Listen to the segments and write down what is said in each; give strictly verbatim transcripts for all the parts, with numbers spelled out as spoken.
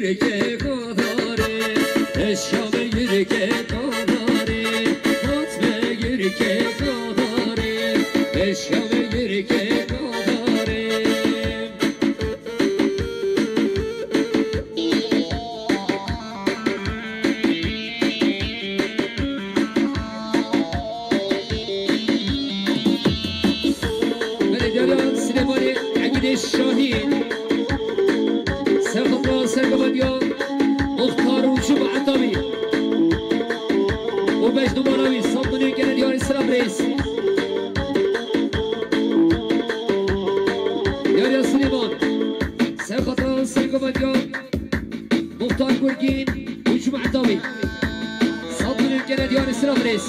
Yirke kadarê, eşya me yirke kadarê, hat me yirke kadarê, eşya me yirke kadarê. Belediyara Silêmanê Egîdê Şahîn, Serxatla Sergovendiya Muxtar û Cuma Etawî û beş numara wî, sed milyon gene diyarî sira birêz. Diyariya Silêman, Serxatla Sergovendiya Muxtar Gurgîn û Cuma Etawî. Sed milyon gene diyarî sira birêz.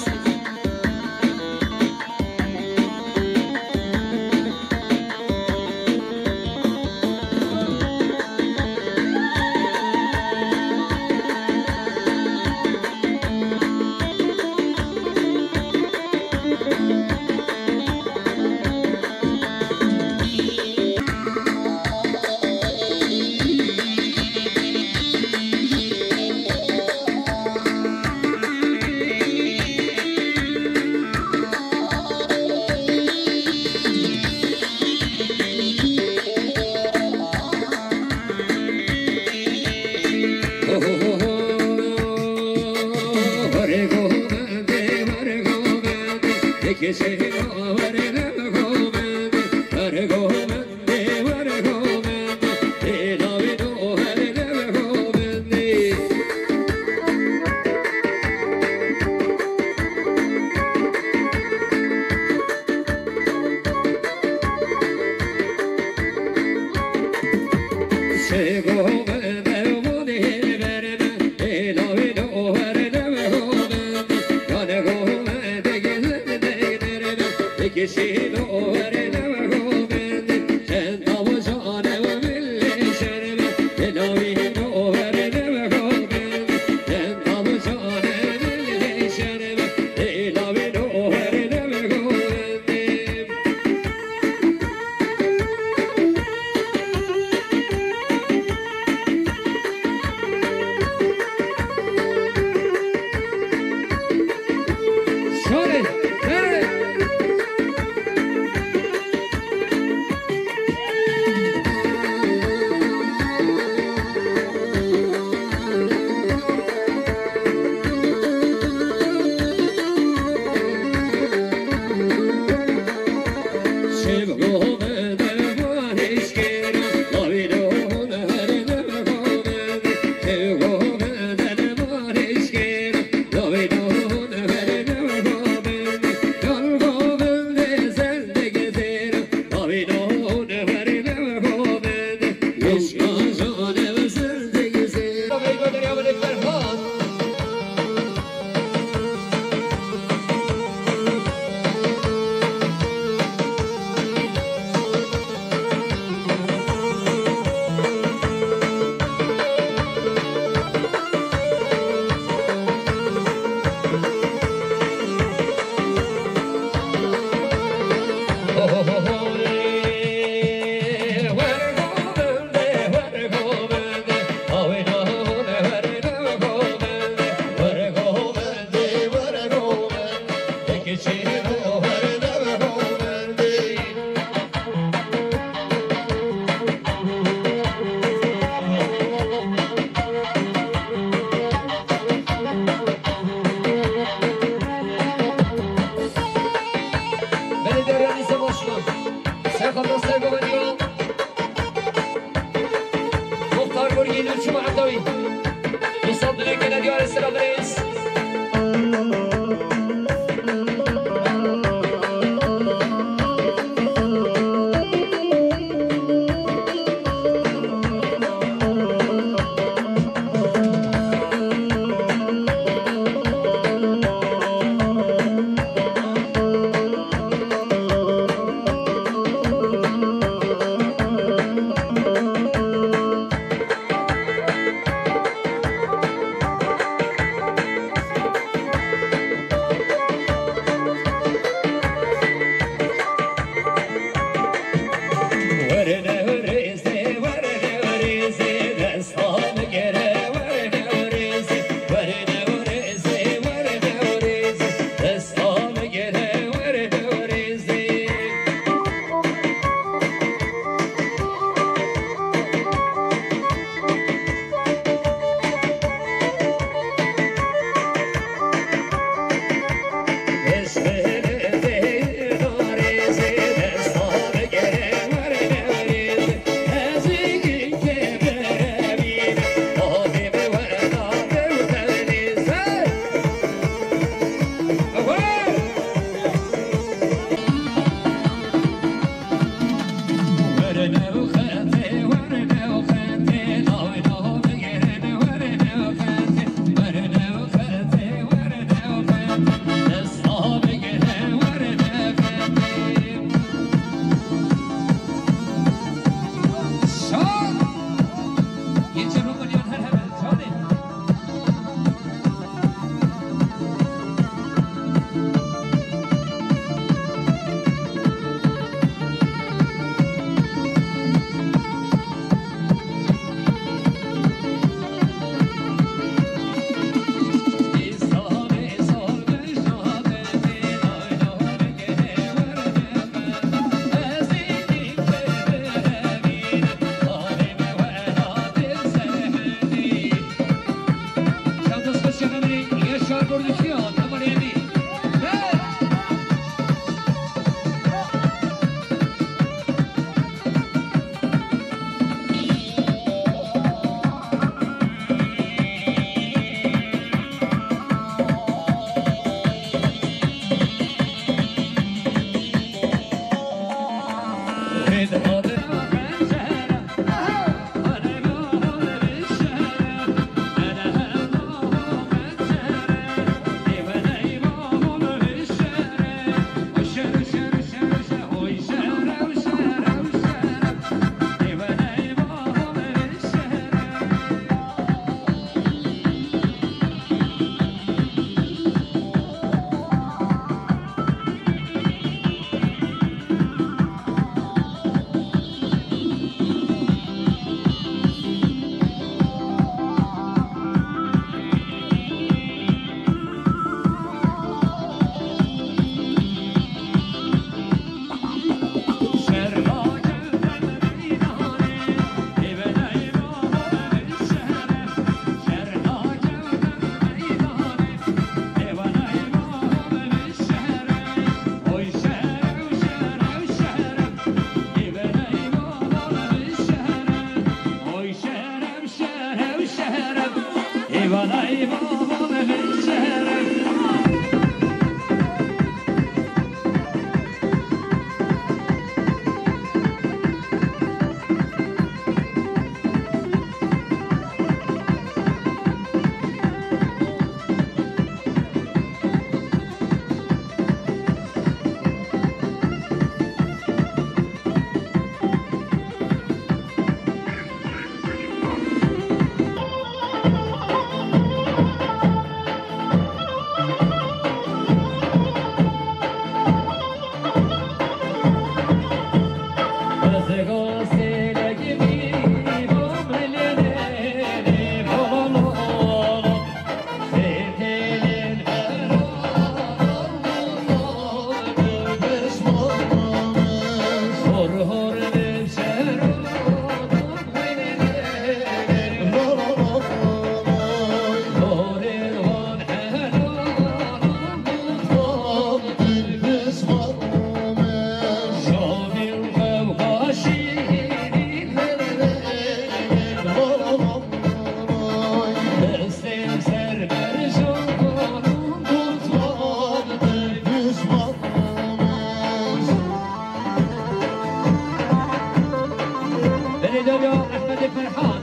Belê Derya Ehmedê Ferhan,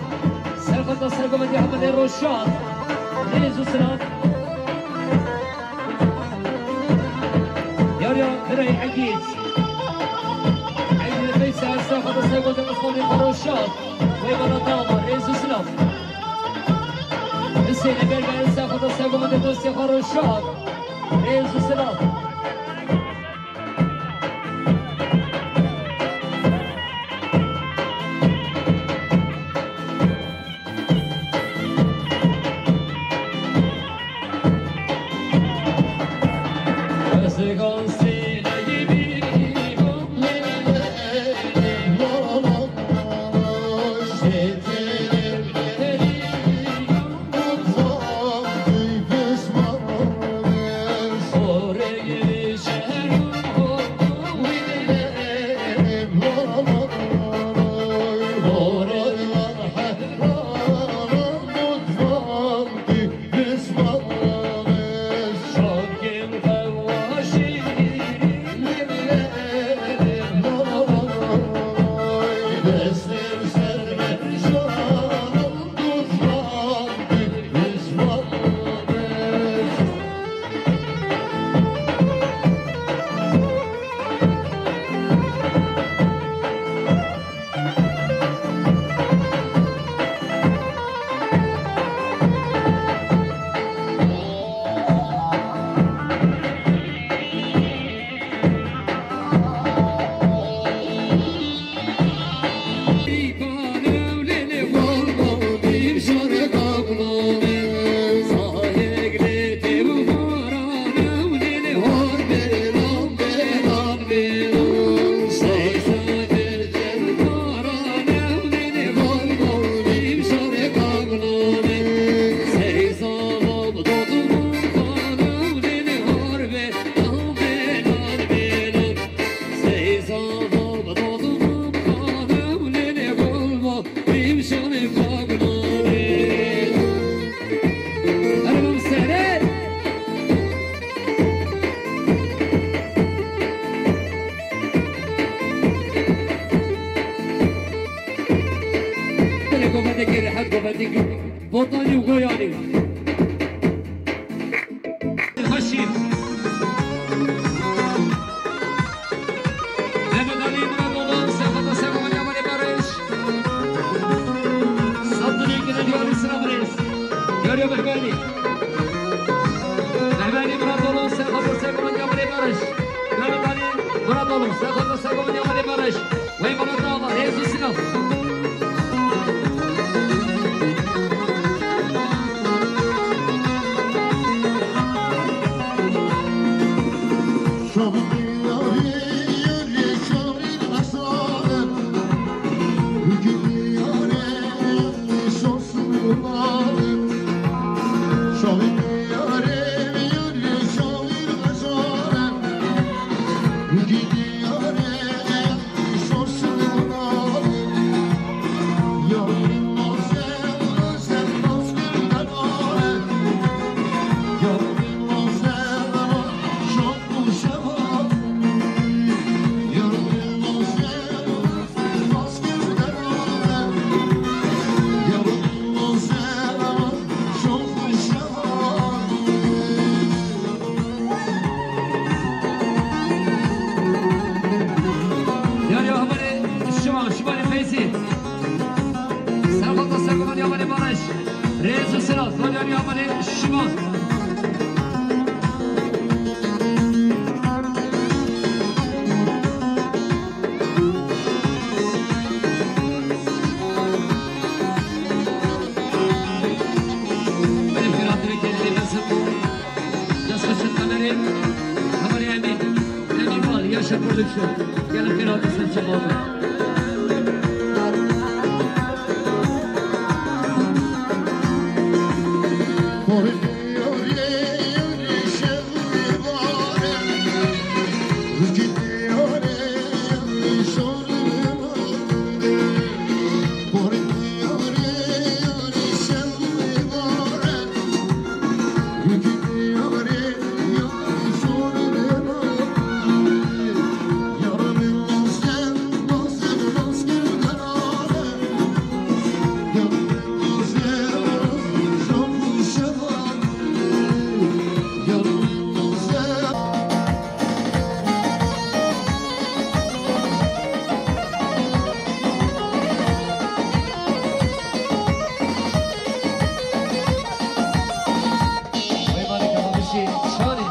serxeta sergovendê Ehmedê Roşan, rêz û silav. Derya Birayê Egîd, Egîd Veysel, serxeta sergovendê Osmanê Roşan, wê bana dava, rêz û silav. Hüseyin Egerben, serxeta sergovendê Dostê Roşan, rêz û silav. Belê govendekê rehet, govendekî Botanî û Goyanî. Xweşî. Mehmet Ali Muradoğlu, serxeta sergovendê Amerê Barış. Sandalye gelen yolu sıra Barış. Görüyor Mehmet Ali. Mehmet Ali Muradoğlu, serxeta sergovendê Amerê Barış. Mehmet Ali Muradoğlu, serxeta sergovendê Amerê Barış. Wey bana dava, rêz û silav. Şivan. Belê xêratirê kerdê, bes hebo. Dest xweş kamerê. Kamerê Emîn. Emîn Bal, Yaşa Production. Gelin xêratirê ser çavan. Vay malik ama bir şey. Şahane.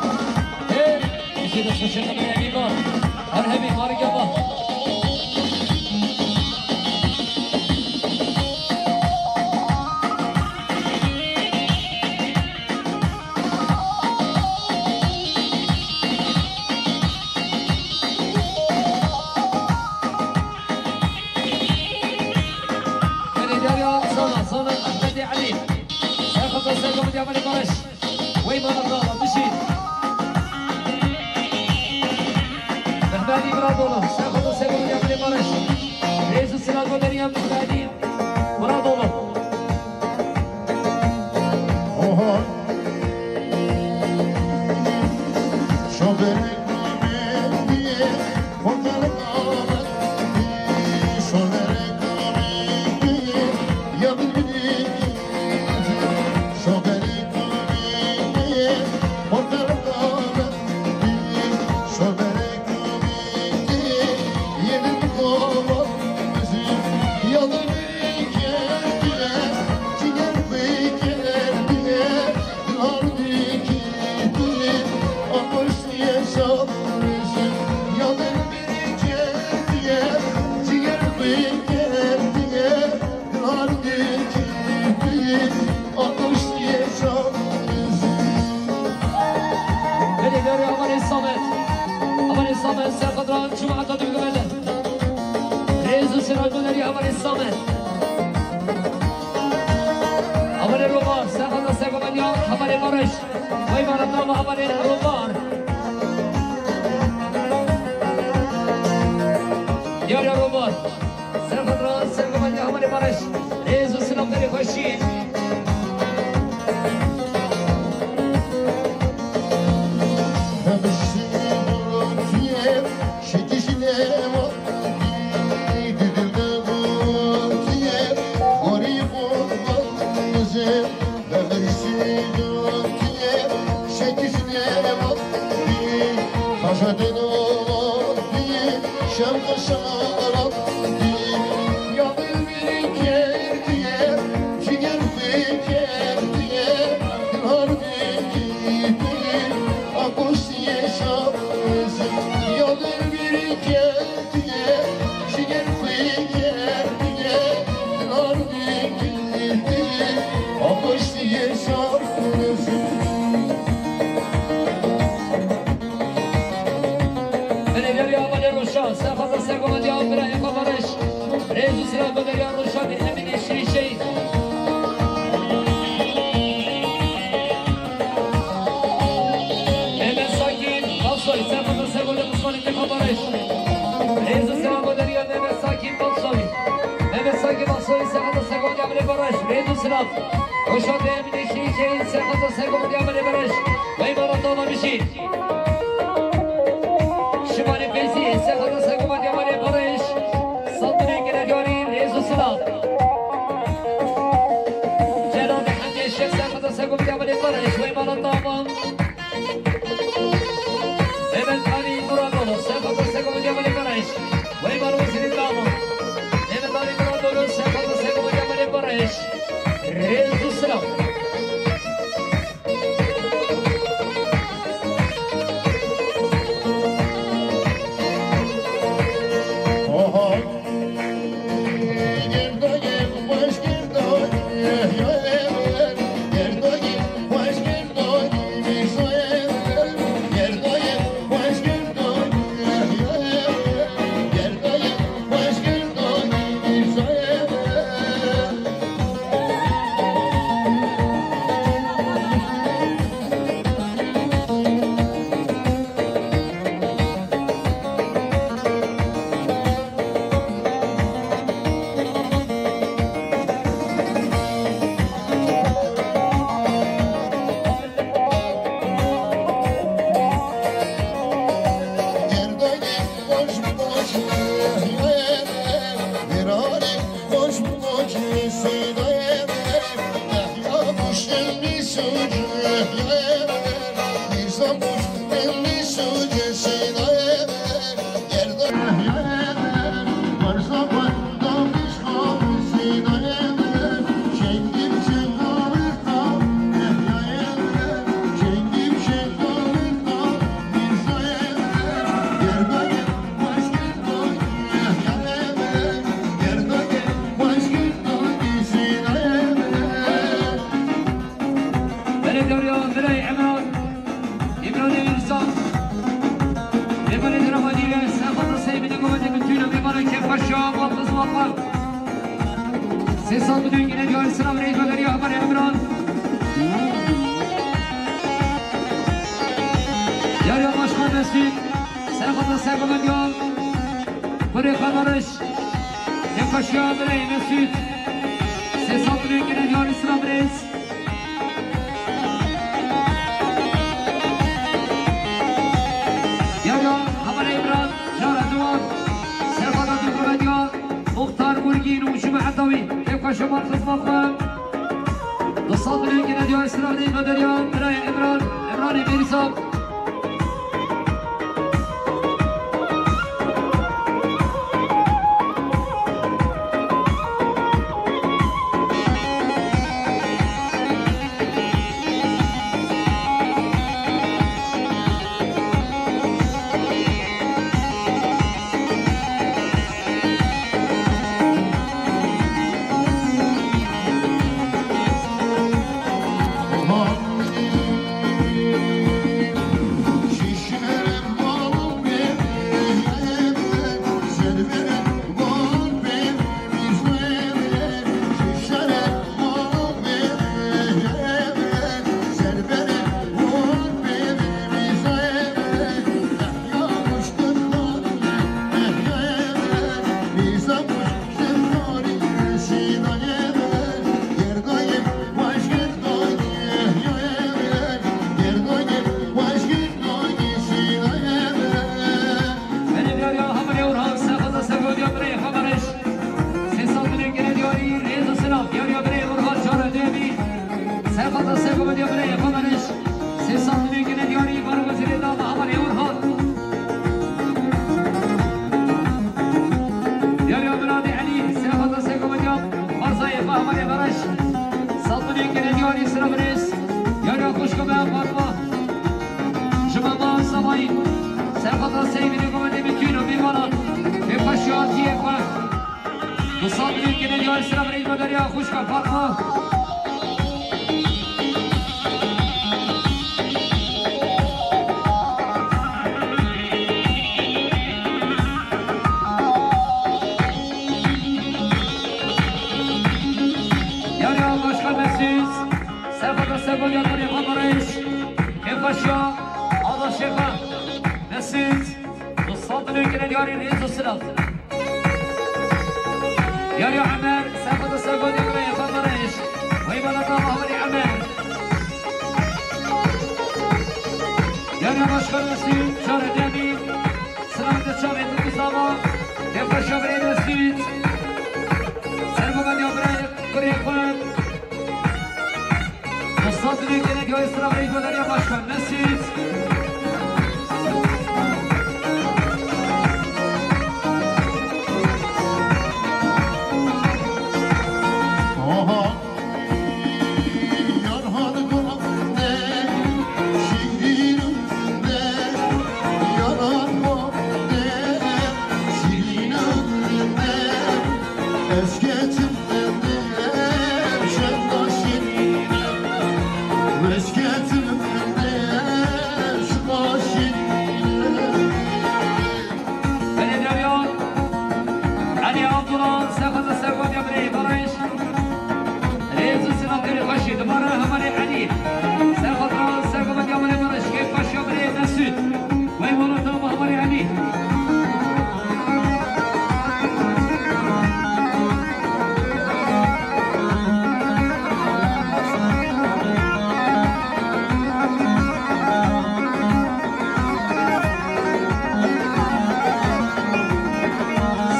Hey, bir şey de şaşırtma, bir var. Her hemi malik ama. Belediye ya sana, sana Ahmet Ali. Serhat Hasan Gomez Yaman Barış. Wey bana da, bir şey. Mehmet Ali Muradoglu. Serhat Hasan Gomez Yaman Barış. Reis Sinan Gomez Yaman Barış. Muradoglu. Oho. Şoberek Belê, belê, aman ê Samet. Aman ê Samet, ser xwe diran, cuma ta dibigimele. Rêz û sira gunerî, aman ê Samet. Aman ê Robar, ser xwe diran, ser xwe diran, aman ê Barış. Vay bana, tamam, aman ê Robar. Yar ya Robar. Ser xwe diran, ser xwe diran, aman ê Barış. Rêz û silam, belê xweşî. Belediye amanê Roşa, ser xwe diran, ser xwe diran, bira, ê xwe Barış. Rêz û silam, belediye Roşa, bir Emine Şirîşey. Mehmet Sakin Balsoy, ser xwe diran, ser xwe diran, Osman'ın defa Barış. Rêz û silam, belediye Mehmet Sakin Balsoy. Mehmet Sakin Balsoy, ser xwe diran, ser xwe diran, bira, Barış. Rêz û silam. Roşa, Emine Şirîşey, ser xwe diran, ser xwe diran, bira, Barış. Wey bana, tamam, bir şey. Şivanê Feyzî, ser xwe diran, ser xwe diran, aman ê Barış. Sandinê Gelediyarî, rêz û silam. Celalê Hemdê Şêx, ser xwe diran, ser xwe diran, aman ê Barış. Wey bana, tamam. Mehmet Ali Muradoglu, ser xwe diran, ser xwe diran, aman ê Barış. Wey bana, wezîrê, tamam. Mehmet Ali Muradoglu, ser xwe diran, ser xwe diran, aman ê Barış. Rêz û silam. Sê sed milyon yine diyar sira birêz me derya hevalê Emran. Derya başkan Mesut. Serxata sergomen ya. Kurê xwe Barış. Kêfxweşiya birê Mesut. Sê sed milyon yine diyar sira birêz. Ya ya, hevalê Emran. Cara duwan. Serxata sergomen ya. Muxtar Gurgîn û Cuma Edawî. Kêfxweşiya xizma xwe. Du sed milyon yine diyar sira birêz me derya birayê Emran, Emranê Mîrza. Belediya Hamirê Orhan, serxata sergomen ya birê Xemeriş. Sê sed milyon yine diyarî rêz û silav. Diyariya birê Orhan Çara Demî. Serxata sergomen ya birê Xemeriş. Sê sed milyon yine diyarî Barwazirê Dama Hamirê Orhan. Diyariya Miradê Elî. Serxata sergomen ya Barzayê Hamirê Barış. Sed milyon yine diyarî sira birêz. Diyariya xwişka me Fatma. Ji mama Zemayî, serxata seyvînê gometê min tîno mêvanan, pêxweşiya ciyê xwe. Du sed milyon yine diyar sira birêz me derya xwişka Fatma. Yariya başkan Mesut. Serxata sergomen ya kurê xwe Barış. Kêfxweşiya Ada Şêxa. Mesut. Du sed milyon yine diyarî rêz û silav. Yariya Emer. Serxata sergomen ya kurê xwe Barış. Weyvana da Mahmudê Emer. Yariya başkan Mesut. Çare Demî. Silav de çavê Dubizava. Kêfxweşiya birê Mesut. Sergomen ya birê kurê xwe. Esnaf dilekine göğüs sıra ve İbadariye Başkan Mesut. Oha. Belediye Elî Abdullah, serxata sergotiya birê Barış. Rêz û silav têne xweşî. Dubare hevalê Elî. Serxata sergotiya birê Barış. Kêfxweşiya birê Mesut. Wey wala tam hevalê Elî.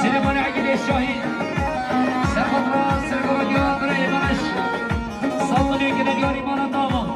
Süleyman Egilê Şahî. Serxatra sergotiya birê Barış. Sağ olun, yine diyor imana tamam.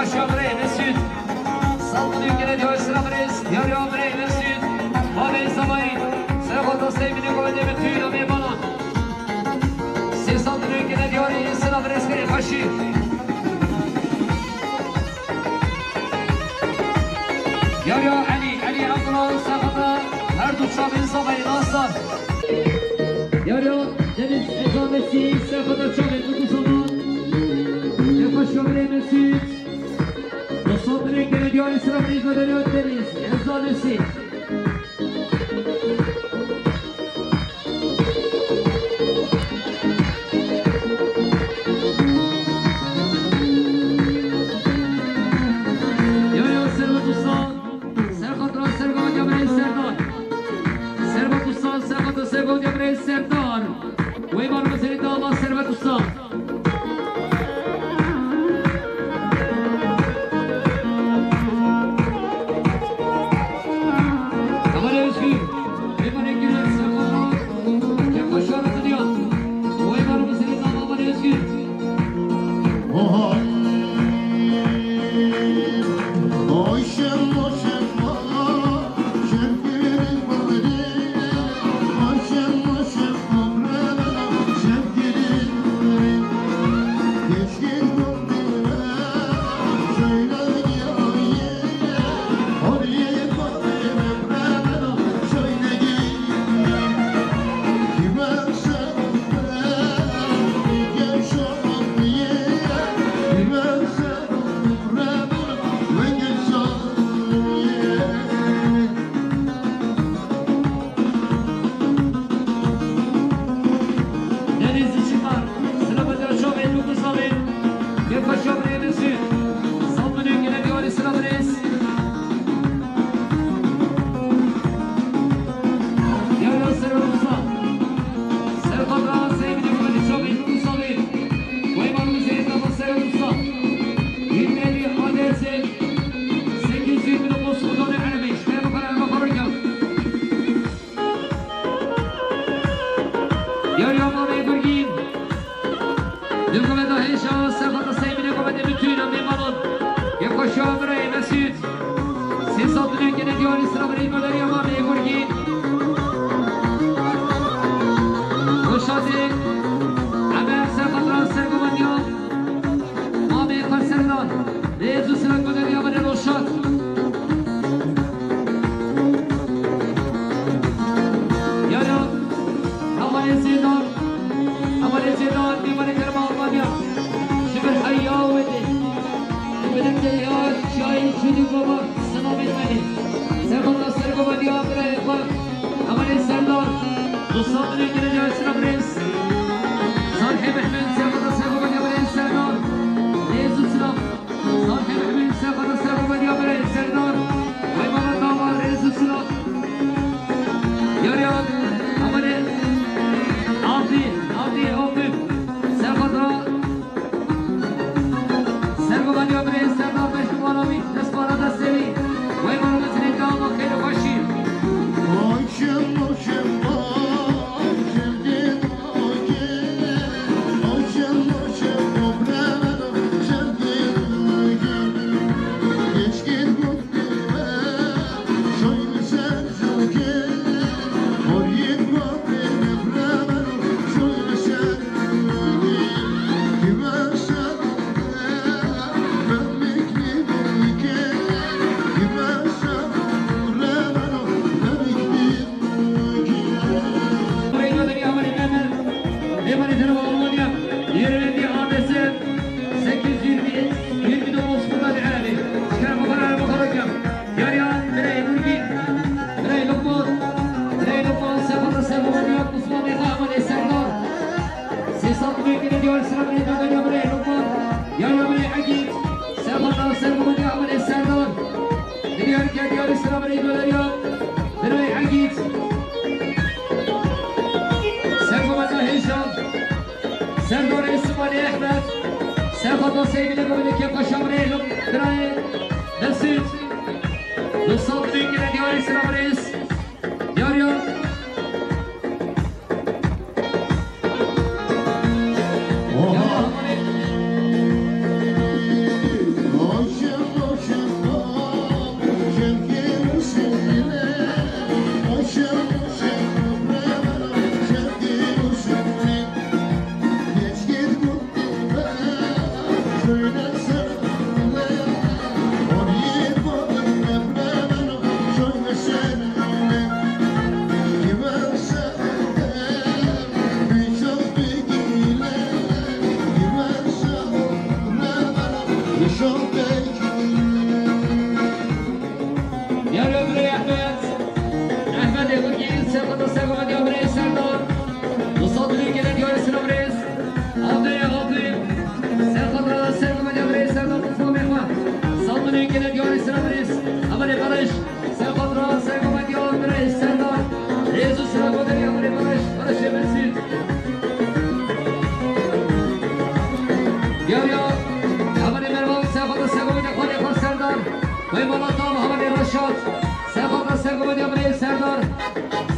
Şabrê Mesut. Saldırı gene diyor sıra Brez. Yarıyor Brey Mesut. Mabey Samayî. Serxota Seymînê Govendê bi tüyla mêvanan. Sê saldırı gene diyor sıra Brez kere başı. Yarıyor Ali. Ali Abdullah Serxota. Her du çavên Samayî nasar. Yarıyor Deniz Ezamesi. Serxota çavên Kutu Saman. Kefa Şabrê Mesut. Dostlar, direkt gene diyor, sıra Feyzo veriyor, Deniz Enzalesi. Yo, yo, Servet Usta. Serhat Ra, Sergo, Cemal Serdar. Servet Usta, Serhat Ra, Sergo, Cemal Serdar. Weyman Mesut, Allah Servet Usta. Kemal Özgür, Kemal Özgür, Serkan Kemal Şarapıdyan, Weyman Mesut, Kemal Özgür. Oha. Oşem, oşem, oha. Denizli Çınar, sıra Bedra Çavê, Lukuz Avê, Kefa Şabrê Mesut, Samsun'un yine diyor sıra Brez. Yarın sıra Musa, Serkan Rahat, Sevgili Kuali Çavê, Lukuz Avê, Weyman Müzeyir, Rafa Serkan Musa, yirmi yedi A D S, sekiz yüz yirmi dokuz Kudanı Ermiş, Merhaba Karan Bakarıkan. Yarıya Mamê Gurgîn. Di goveda hêja Serxata Seymînê govendê bi tûyna mêvanan. Yê xweşa birayê Mesûd. Sê sal dinê gene diyarî sira birayê Goderiya Mamê Gurgîn. Roşadê Emer Serxata Sergovendiya. Mamê Xwerserdar, rêz û silav Goderiya me re roşan. Yara, hevalê Zêdan, hevalê Zêdan, mêvanê kerema Almanya. Ji ber heya wê de, û bi dengê ya çiyayê Çûdî Gova, silavê me de. Serxota Sergovendiya birayê xwe. Hevalê Serdar, dostan min ê geleceğe sıra birêz. Sarhê Mehmed, Serxota Sergovendiya birayê Serdar. Rêz û silav. Sarhê Mehmed, Serxota Sergovendiya birayê Serdar. Heymana dava, rêz û silav. Yariyan, hevalê Avdî, Avdî, Avdî. Serxota Sergovendiya birayê Serdar Beşîr Balawi, destpala destê wî. Wey mala mezinê dava xêr û xweşî. Yirmi dokuz Kubat Erebi. Çıkar bu kadar bakalım. Yariyan, birey Nurgin, birey Lokman, birey Lokman, Serxota Sergovendiya, Osman Bey, Rahman Eserdar. Sesat Bey, yine diyor, sıra birey Lokman, birey Lokman. Yariyan, birey Akit, Serxota Sergovendiya, Rahman Eserdar. Diyor ki, diyor, sıra birey Goderiya, birey Akit. Sergovendiya Heşam. Serdar Esmali Ehmed, Serxota Seymînê Govinê Kefa Şabrê, birayê Mesûd, li Samsunê gine diyarî sira birêz, diyariya. Oha. Ya, amanê. Hoş. Şat. Serxata serxwediya birê Serdar.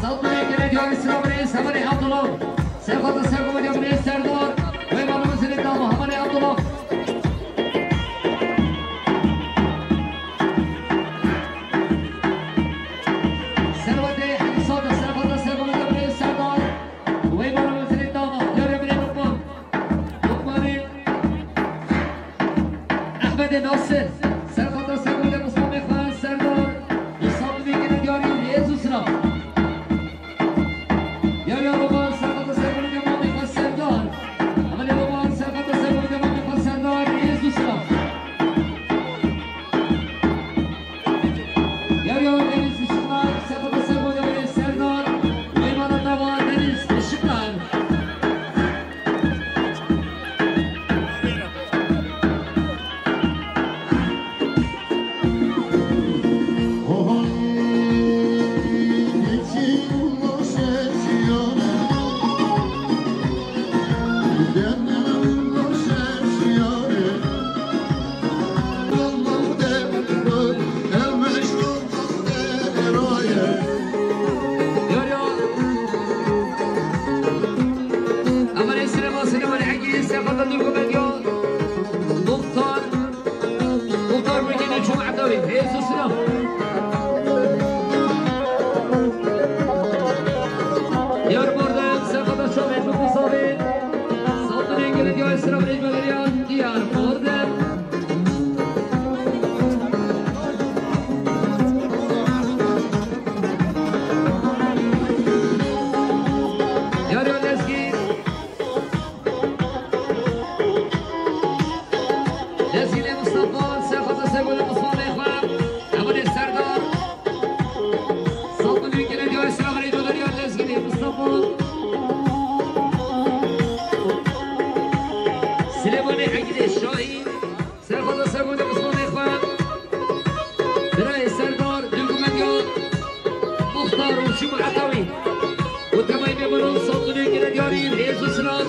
Saldırıya gelen diyarı sıra birê Hemanê Abdullah. Serxata serxwediya birê Serdar. Ve bana mesele dava Hemanê Abdullah. Serwetê Hemî Sade, serxata serxwediya birê Serdar. Ve bana mesele dava. Diyarı birê Lokman. Lokmanê Ehmedê Nasir, serxata serxwedê Musabê xwe Serdar, Musabê gene diyarî rêz û silav. Diyarî Roman, serxata serxwedê Mamê xwe Serdar. Emelê Roman, serxata serxwedê Mamê xwe Serdar, rêz û silav. Diyarî Deniz Işıklar, serxata serxwedê Serdar, Meymana Dava Deniz Işıklar. Yar yar. Emelê Silêman, Silêmanê Hegî, serxata Dûrgumediya. Muxtar, Muxtar Mekînê Cuma Edawî, hêz û silav. Diyar Mordem, serxata Şamê, Muxtar Sabê. Saldırıya gelen diyar sıra birê Beleriyan, Diyar Mordem. Yar yar Lezgî. Lezgînê Mustafa, serxata serxwedê Mustafa Mexwe. Emelê Serdar. Saldırıya gelen diyar sıra birê Beleriyan, Lezgînê Mustafa. Silêmanê Hegînê Şahî. Serxata serxwedê Musabê xwe. Birayê Serdar, Dûrgumediya, Muxtar û Şûm Etawî. Û temay bê bana saldırıya gelen diyarî rêz û silav.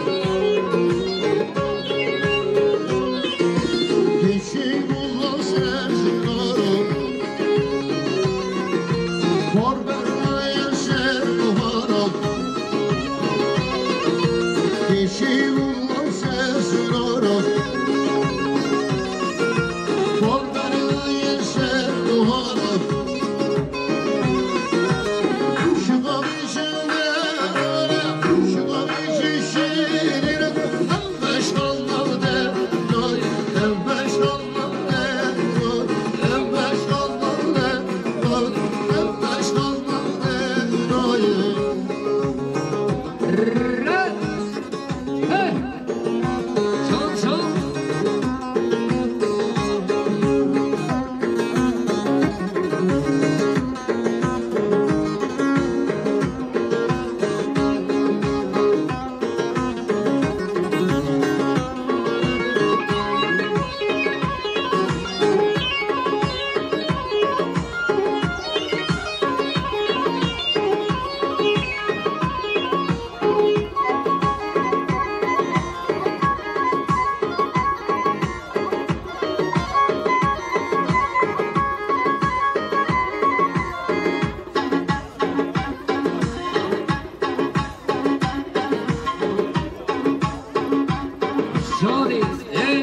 Şadî, ey!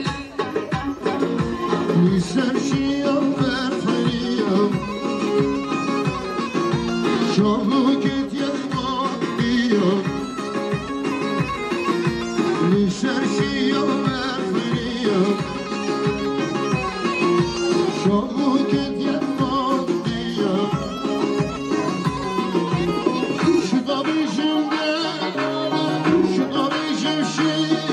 Li ser şiya berferiya, şaxo ketiye madiya. Li ser şiya berferiya, şaxo ketiye madiya. Şixa bêjim de, şixa bêjim şîrîn.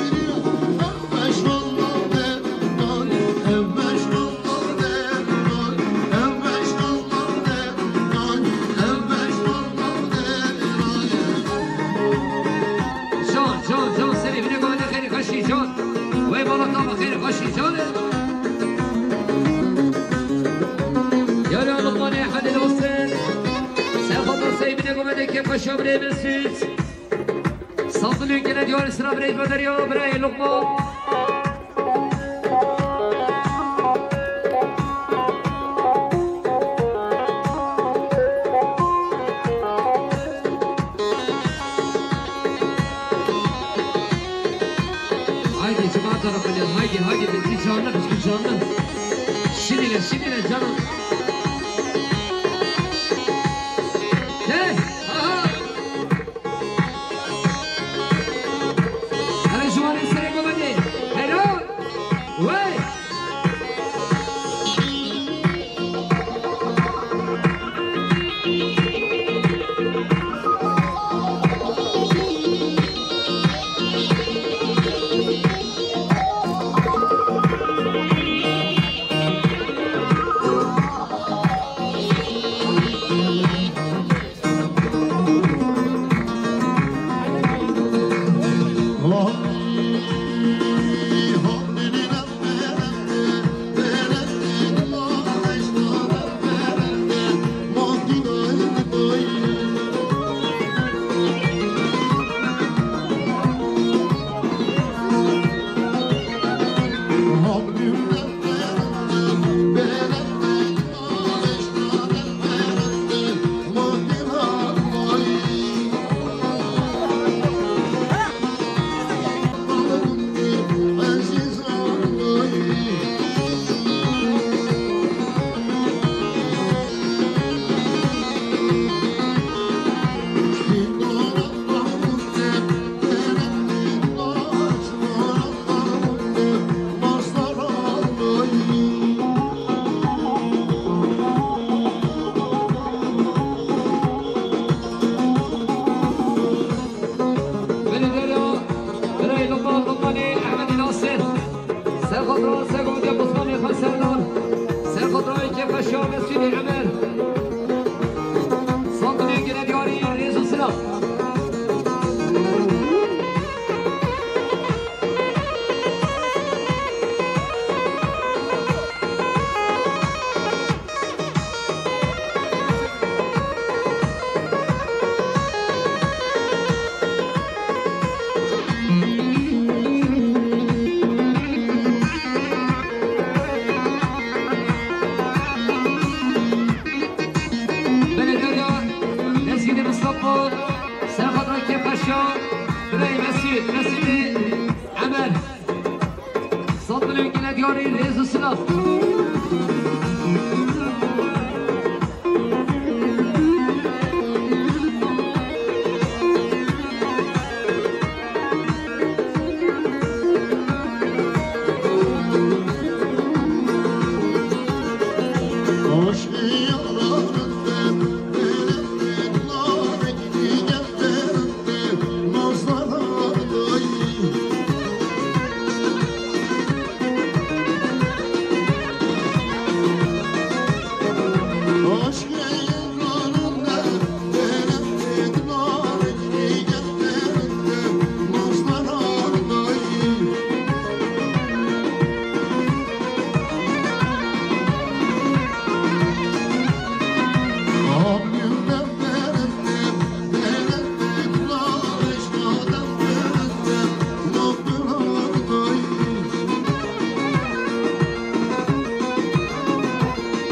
Can, can, can, serê bine gode xêrê xweşî, can. Wê bala tava xêrê xweşî, can. Yara Luqmanê Ehmedê Nasir. Serxata sey bine gomedê kê xweşa birê min Süt. Safilê gele diyarê sira birê Bederiya, birayê Luqman. Haydi, haydi, bir canlı, bir canlı. Şinile, şinile canım. Hey, aha. Hele şu an esere komedi. Helal. Vay. Belediye Reis Lukman, Lukmanê Ehmedê Nasir. Serxotra Sergotiya Bosmanê Xwe Serdar. Serxotra Kêfxweşa Mesûdê Emer. Sandinê gine diyarî rêz û silav. Belediya Lezgînê Mustafa, Serxotra Kêfxweşa, Birayê Mesîd, Mesîdê Emer. Sandinê gine diyarî rêz û silav.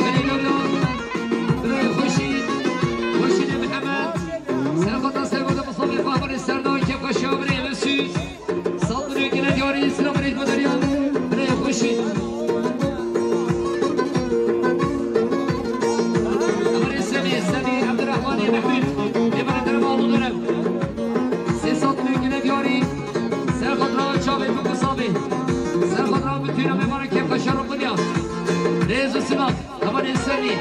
Birayê Lorya, birayê Xweşî, Xweşînê Mihemed, Serxotra Sergoda Mustafê Fahmanê Serdar, Kêfxweşa birayê Mesûd. Sandinê gine diyarî, silav rêz bo deriyan, birayê Xweşî. Emirê Semî, Semî Ebdirehmanê Mehmûd, mêvanê derema Ulu Derem. Sê sandinê gine diyarî, Serxotra çavê Bûk û Savê. Serxotra Betûna mêvana Kêfxweşa Rûbiniya. Rêz û silav, hevalê Semî.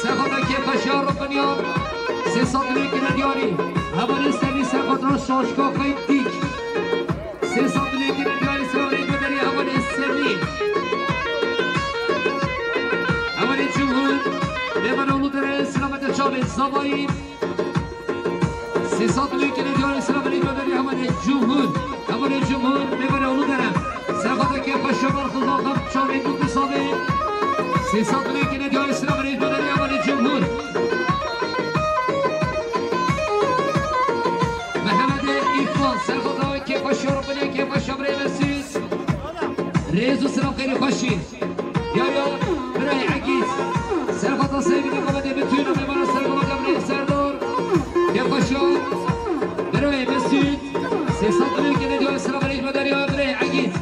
Serxotra Kêfxweşa Rûbiniya. Sê sandinê gine diyarî, hevalê Semî. Serxotra Şaşka Xeydîk. Sê sandinê gine diyarî, silav rêz bo derî hevalê Semî. Hevalê Cumhur, mêvana Ulu Derem, silav bide çavê Zavayî. Sê sandinê gine diyarî, silav rêz bo derî hevalê Cumhur. Hevalê Cumhur, mêvana Ulu Derem. Serxotra Kêfxweşa Merxûza Xan çavê Bûk û Savê. Sê sandinê gine diyarî, silav rêz bo derî hevalê Cumhur. Mehemedê Îkbal, Serxotra Kêfxweşa Rûbiniya, Kêfxweşa birayê Mesîd. Rêz û silav, xêr û xweşî. Ya, ya, birayê Egîz. Serxotra Seydî Mehemedê Betûna, mêvana Sergoda birayê Serdar. Kêfxweşa birayê Mesîd. Sê sandinê gine diyarî, silav rêz bo derî birayê Egîz.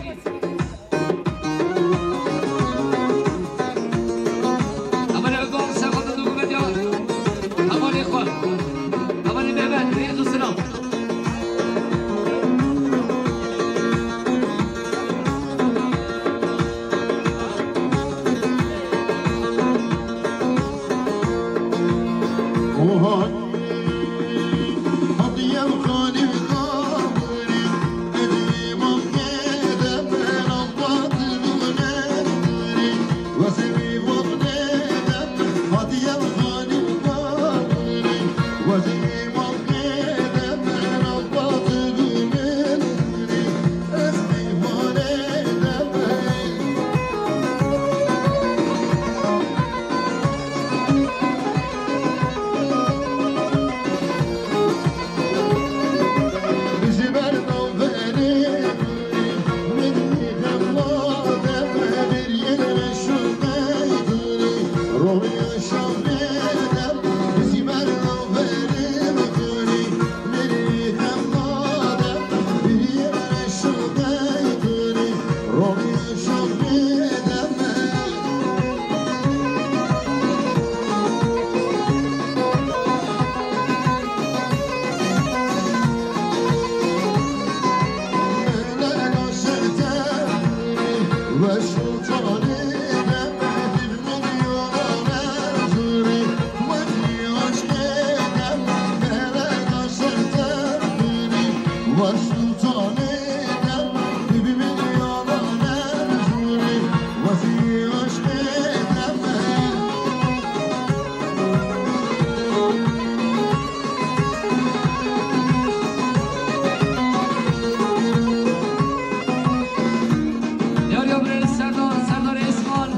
Diyar ya birê Serdar, Serdar Esman.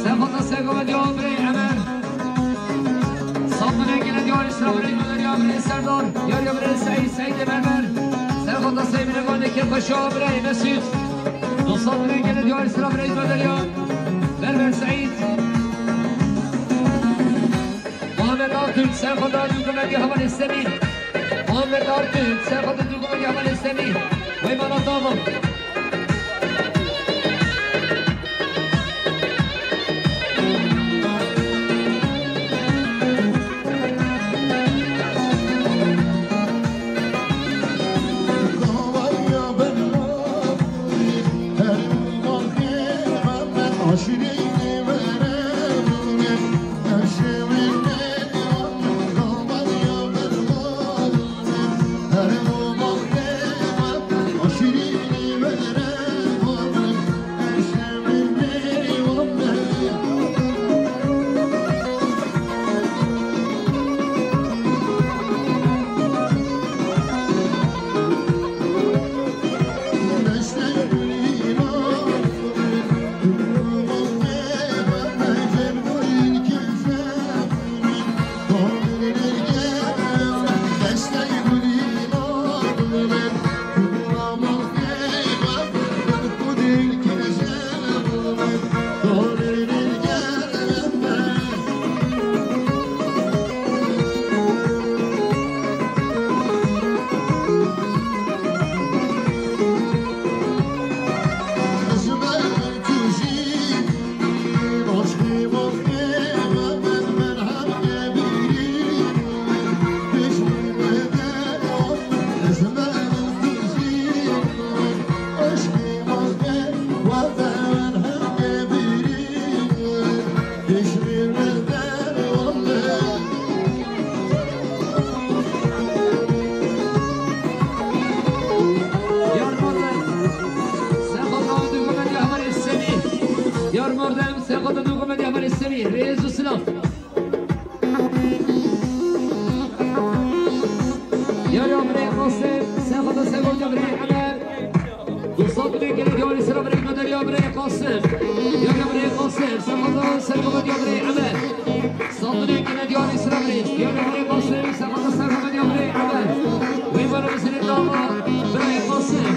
Sefata Sego ve diyor birê Emer. Safine gene diyor İsra birê Ömer ya birê Serdar. Diyar ya birê Seyit, Seyit Emer. Sefata Seyit Emer, Vande Kepaşa birê Mesut. Dostlar, gene diyor İsra birê Ömer ya. Berber Seyit. Muhammed Artürk, serxweda dû gumekî hevalê Semî. Muhammed Artürk, serxweda dû gumekî hevalê Semî. Wey mana dava. Diyar Mardin, serxweda dû gumekî hevalê Semî. Diyar Mardin, serxweda dû gumekî hevalê Semî. Rêz û silav. Diyar ya birê Qasim, serxweda serxweda birê Emer. Dostlar, bu gele diyarî sıra birê Kadir ya birê Qasim. Diyar ya birê Qasim, serxweda serxweda ya birê Emer. Saldırı gele diyarî sıra birê. Diyar ya birê Qasim, serxweda serxweda ya birê Emer. Ve bana bir sene daha var. Birê Qasim.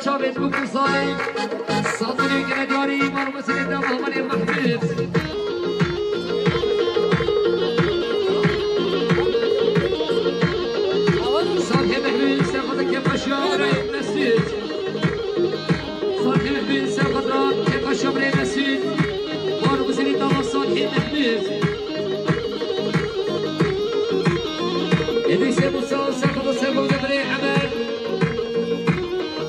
Çavên bûk û salê, sandinê gele diyarî, malmesînê de Mehmanê Mehmûd. Salihê Mehmûd, serxwata kêfxweşiya birayê Mesûd. Salihê Mehmûd, serxwata kêfxweşiya birayê Mesûd. Malmesînê de Salihê Mehmûd. Edrîsê Musa, serxwata serxwata birayê Emer.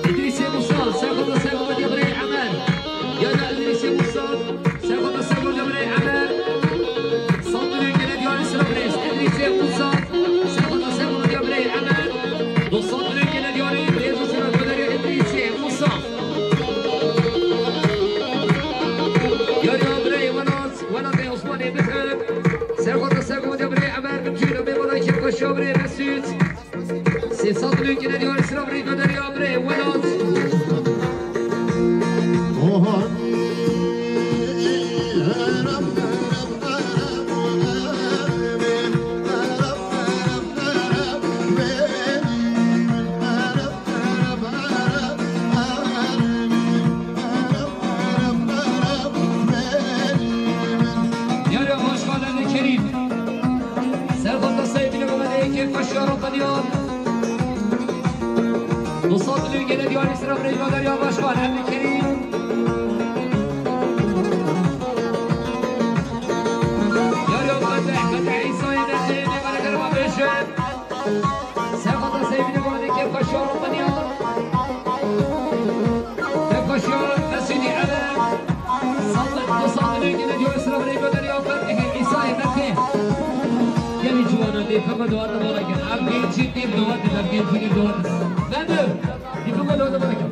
Edrîsê Musa, serxwata serxwata birayê Emer. Ya da Edrîsê Musa, serxwata serxwata birayê Emer. Sandinê gele diyarî sira birêz. Edrîsê Musa, serxwata serxwata birayê Emer. Do sandinê gele diyarî birêz û sira guderiya Edrîsê Musa. Ya ya birayê Welat, Welatê Osmanê Bihir. Serxwata serxwata birayê Emer. Bitûna mêvana kêfxweşiya birayê Mesûd. Sê sed milyon gele diyarî sira birî guderiya birê Welat. Yar ya başkanlarını Kerim. Serxwata Seydî Mehmedê kêfxweşiya Roqanîyan. Du sed milyon gele diyarî sira birêz guderiya başkan Ebdulkerîm. Yar ya Fetih, Fetih Îsayê Mehmedê, mêvana kerema bêje. Serxwata Seydî Mehmedê kêfxweşiya Roqanîyan. Kêfxweşiya Mesûdî Eren. Sandin, du sandinê gele diyarî sira birêz guderiya Fetihê Îsayê Mehmedê. Gelî ciwana dê pema dewar de bana gel. Ev gençî dê dewar de, ev gençî dê dewar de. Nedir? Dê pema dewar de bana gel.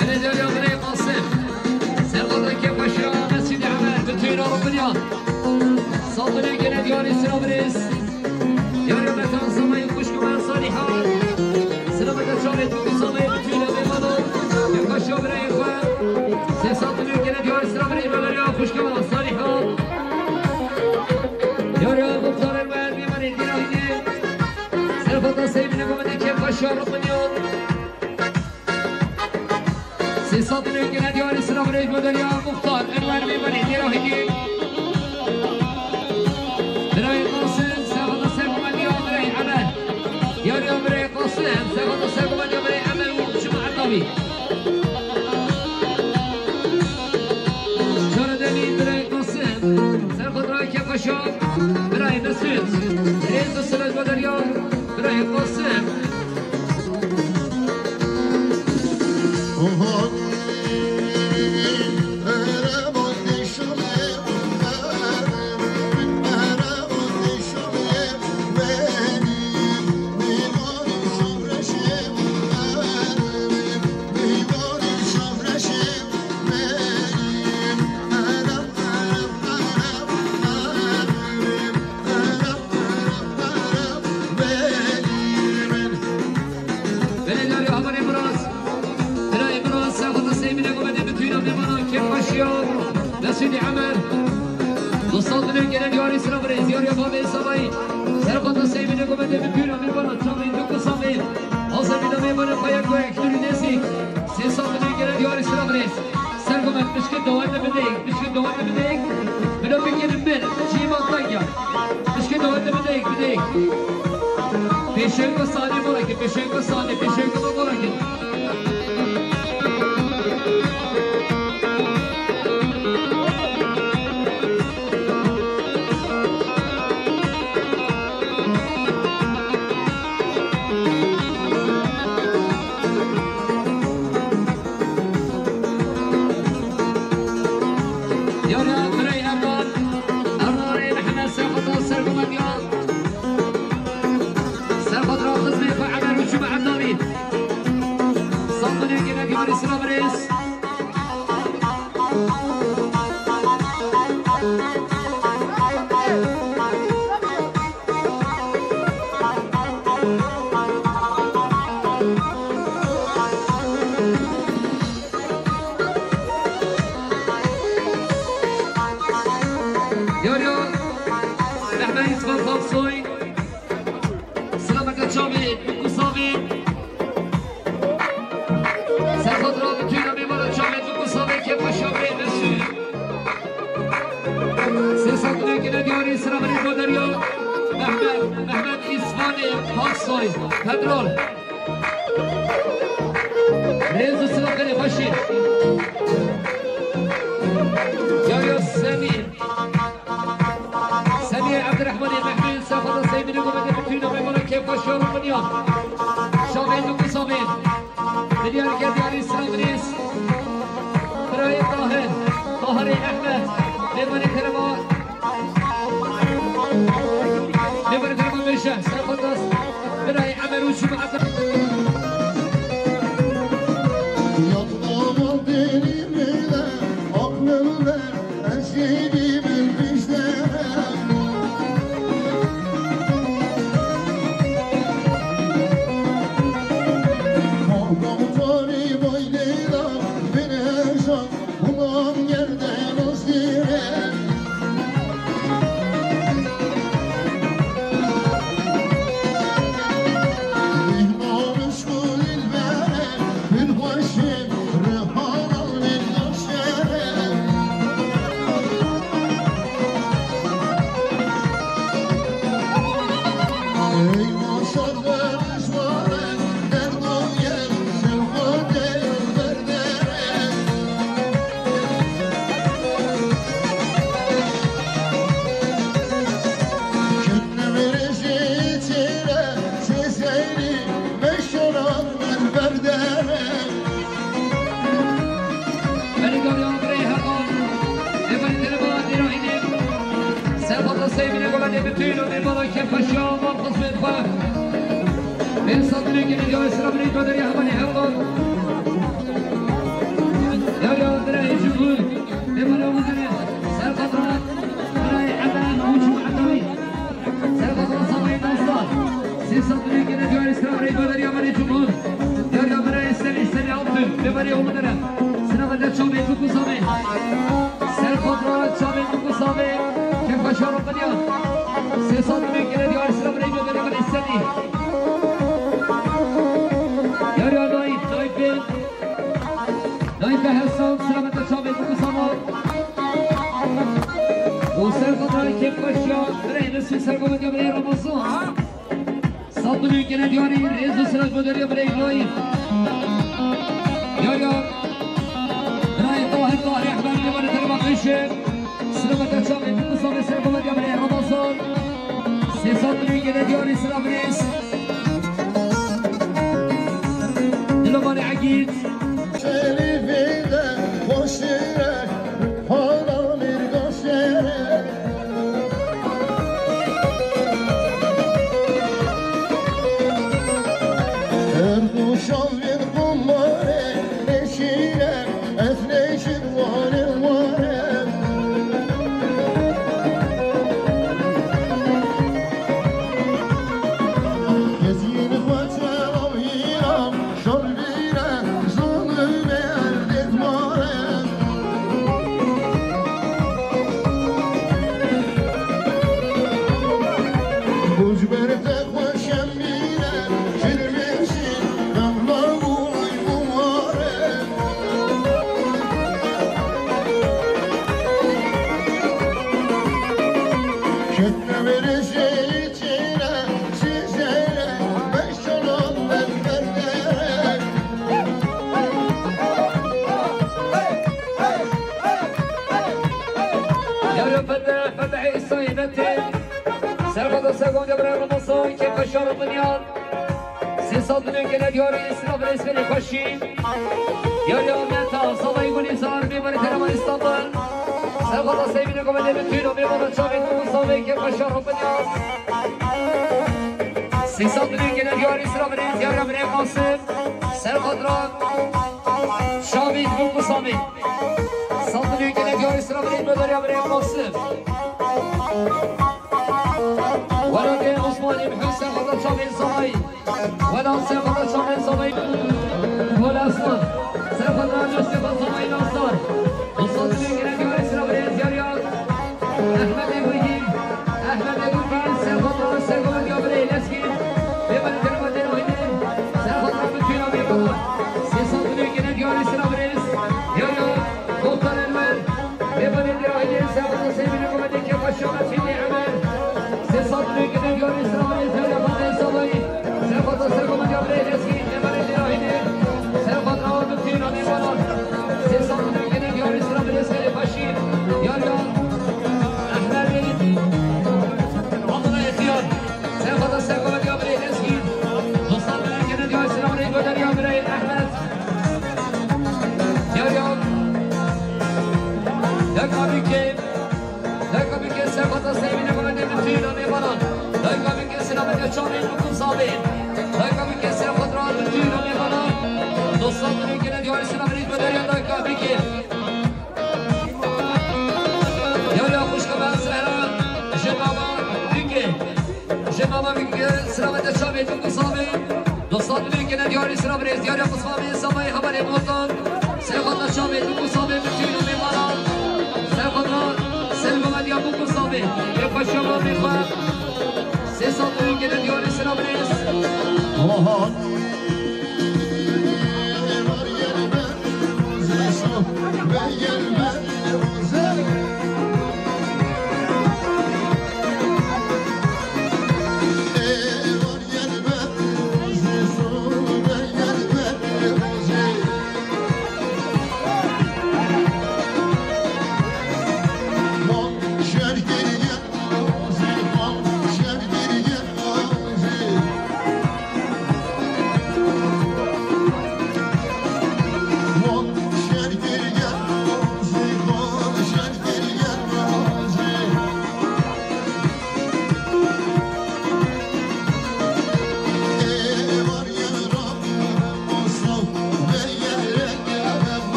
Belê diyarî ya birê Qasim. Serxwata kêfxweşiya Mesûdî Emer, bi tûyra Roqanîyan. Sandinê gele diyarî sira birêz. Yar ya Metan Samayî, xwişka me Salîha. Sira me de çavê Tûkî Samayî, bi tûyra mêvana. Kêfxweşiya birayê xwe. Sê sandinê gele diyarî sira birêz guderiya xwişka me Salîha. Yar ya muxtarên me, mêvanê dîrahînê. Serxwata Seydî Mehmedê kêfxweşiya Roqanîyan. Sê sed milyon gele diyarî sira birêz guderiya muxtar Enwer mêvanê dîrahînê. Birayê Qasim, serxwata serxwata birayê Emer. Yar ya birayê Qasim, serxwata serxwata birayê Emer û Cuma Erdabî. Çare demî birayê Qasim, serxwata kêfxweşiya birayê Mesûd. Rêz û siret guderiya birayê Qasim. Belê diyarî haberê Miraz. Birayê Miraz, serxwata Seydî Mehmedê, bi tûyra mêvana kêfxweşiya Mesûdî Emer. Du sed milyon gele diyarî sira birêz. Yar ya bavê Samayî. Serxwata Seydî Mehmedê, bi tûyra mêvana çavên Tûkî Samayî. Azemîna mêvanê xwe yek û yek, dûr û nêzîk. Sê sed milyon gele diyarî sira birêz. Sergo me pişkê dewar de bideyek, pişkê dewar de bideyek. Bila bigêrin bin, cî me teng ya. Pişkê dewar de bideyek, bideyek. Pêşewka sanê bora ki, pêşewka sanê, pêşewka me bora ki. Yara birey Erdoğan, Erdoğanê Mihemed Serxwata sergometiya. Serxwata xizmê xwe Emer û Cuma Erdalî. Sandinê gele diyarî sira birêz. Paksoy, Petrol. Rêz û silav xêrê xweşî. Ya ya Semî. Semî Ebdirehmanê Mehmûd, Sefada Seymînê Gomedê, bütün amê bana kêfxweşiya Romanya. Şavên û Kusavên. Dinyar ke diyarî silav rêz. Birayê Tahir, Taharê Ehmed. Mêvanê kerema. Mêvanê kerema meşe. Sefada. Birayê Emer û Şuma Ebdir. Yandım o deli bile, aklım ver. Berî gavê birê Heqan, ê berî kerema dîra hînê. Serfata Seymînê Gomedê, bütün amê bana kêfxweşiya, mal xizmêt xwe. Bê sandinê gelî gavê sira birê Goderî Heqanê Heqan. Ya ya birayê Cumhur, ê bana Goderî. Serfata birayê Emen û Cumhur Edaî. Serfata Samê Nasar. Sê sandinê gelî diyarî sira birê Goderî Heqanê Cumhur. Ya ya birayê Semî, Semî Altun, ê berî Oğlu Dere. Sira bende çavê Tuku Samê. Serfata çavê Tuku Samê. Kêfxweşiya Romanya. Sê sandinê gelî diyarî sira birê Goderî Heqanê Semî. Ya ya Naîf, Naîf Bey. Naîf Bey Hesan, sira bende çavê Tuku Samê. Û serfata kêfxweşiya birayê Mesûd, sergovendiya birayê Ramazan. Sandinê gelî diyarî, rêz û silav Goderî birayê Naîf. Ya ya. Birayê Tahir, Tahir Ehmed, mêvanê kerema meşe. Sira bende çavê Tuku Samê, sergovendiya birayê Ramazan. Sê sandinê gelî diyarî, silav rêz. Dilomanê Egîd. Şerîfî de xweşî re, hala mîrgaşê re. Her du şavên qumarê, eşîre, ez nêşim ware ware. Ez yîn xwe çawa wîram, şor vîre, zalime erdê mare. Kuj ber te xweşem bîre, şirmêşî, gamla bûy bûware. Ketme verêşê çêre, çêşêre, beşolan ben berdere. Yaro fete, fete Îsa'yê Metê. Serfata sergovendiya birayê Ramazan, kêfxweşiya Romanya. Sê sandinê gelî diyarî, silav rêz, xêrê xweşî. Ya ya Meta, Zavayê Gulîzar, mêvanê kerema Îstanbul. Serfata Seymînê Gomedê, bütün amê bana çavê Tuku Samê, kêfxweşiya Romanya. Sê sandinê gelî diyarî, silav rêz, ya ya birayê Qasim. Serfata Şamî, Tuku Samê. Sandinê gelî diyarî, silav rêz, Goderî birayê Qasim. Welatê Osmanî Mihemed, serfata çavên Zavayî. Welat, serfata çavên Zavayî. Welat Osman, serfata Mustafa Zavayî Nasar. Osman Dibê gelî diyarî, silav rêz, ya ya. Ehmedê Gurgîn, Ehmedê Gurgîn, serfata sergovendiya birê Lezgîn. Mêvanê kerema dêra hînê. Serfata bütün amê bana. Sê sandinê gelî diyarî, silav rêz, ya ya. Doktor Enwer. Mêvanê dêra hînê, serfata Seymînê Gomedê, kêfxweşiya Metînê Emer. Sê sandinê gelî diyarî, silav rêz, ya ya, Fatê Saba. Diyarê sira birêz, diyarê Qusmamê, Sabayê Hevalê Botan. Serxwata çavê, Bûk û Savê, bütün û mêvanan. Serxwata Selma Medya, Bûk û Savê. Ê xweşiya mamê xwe. Sê sed û yek gene diyarê sira birêz. Oha.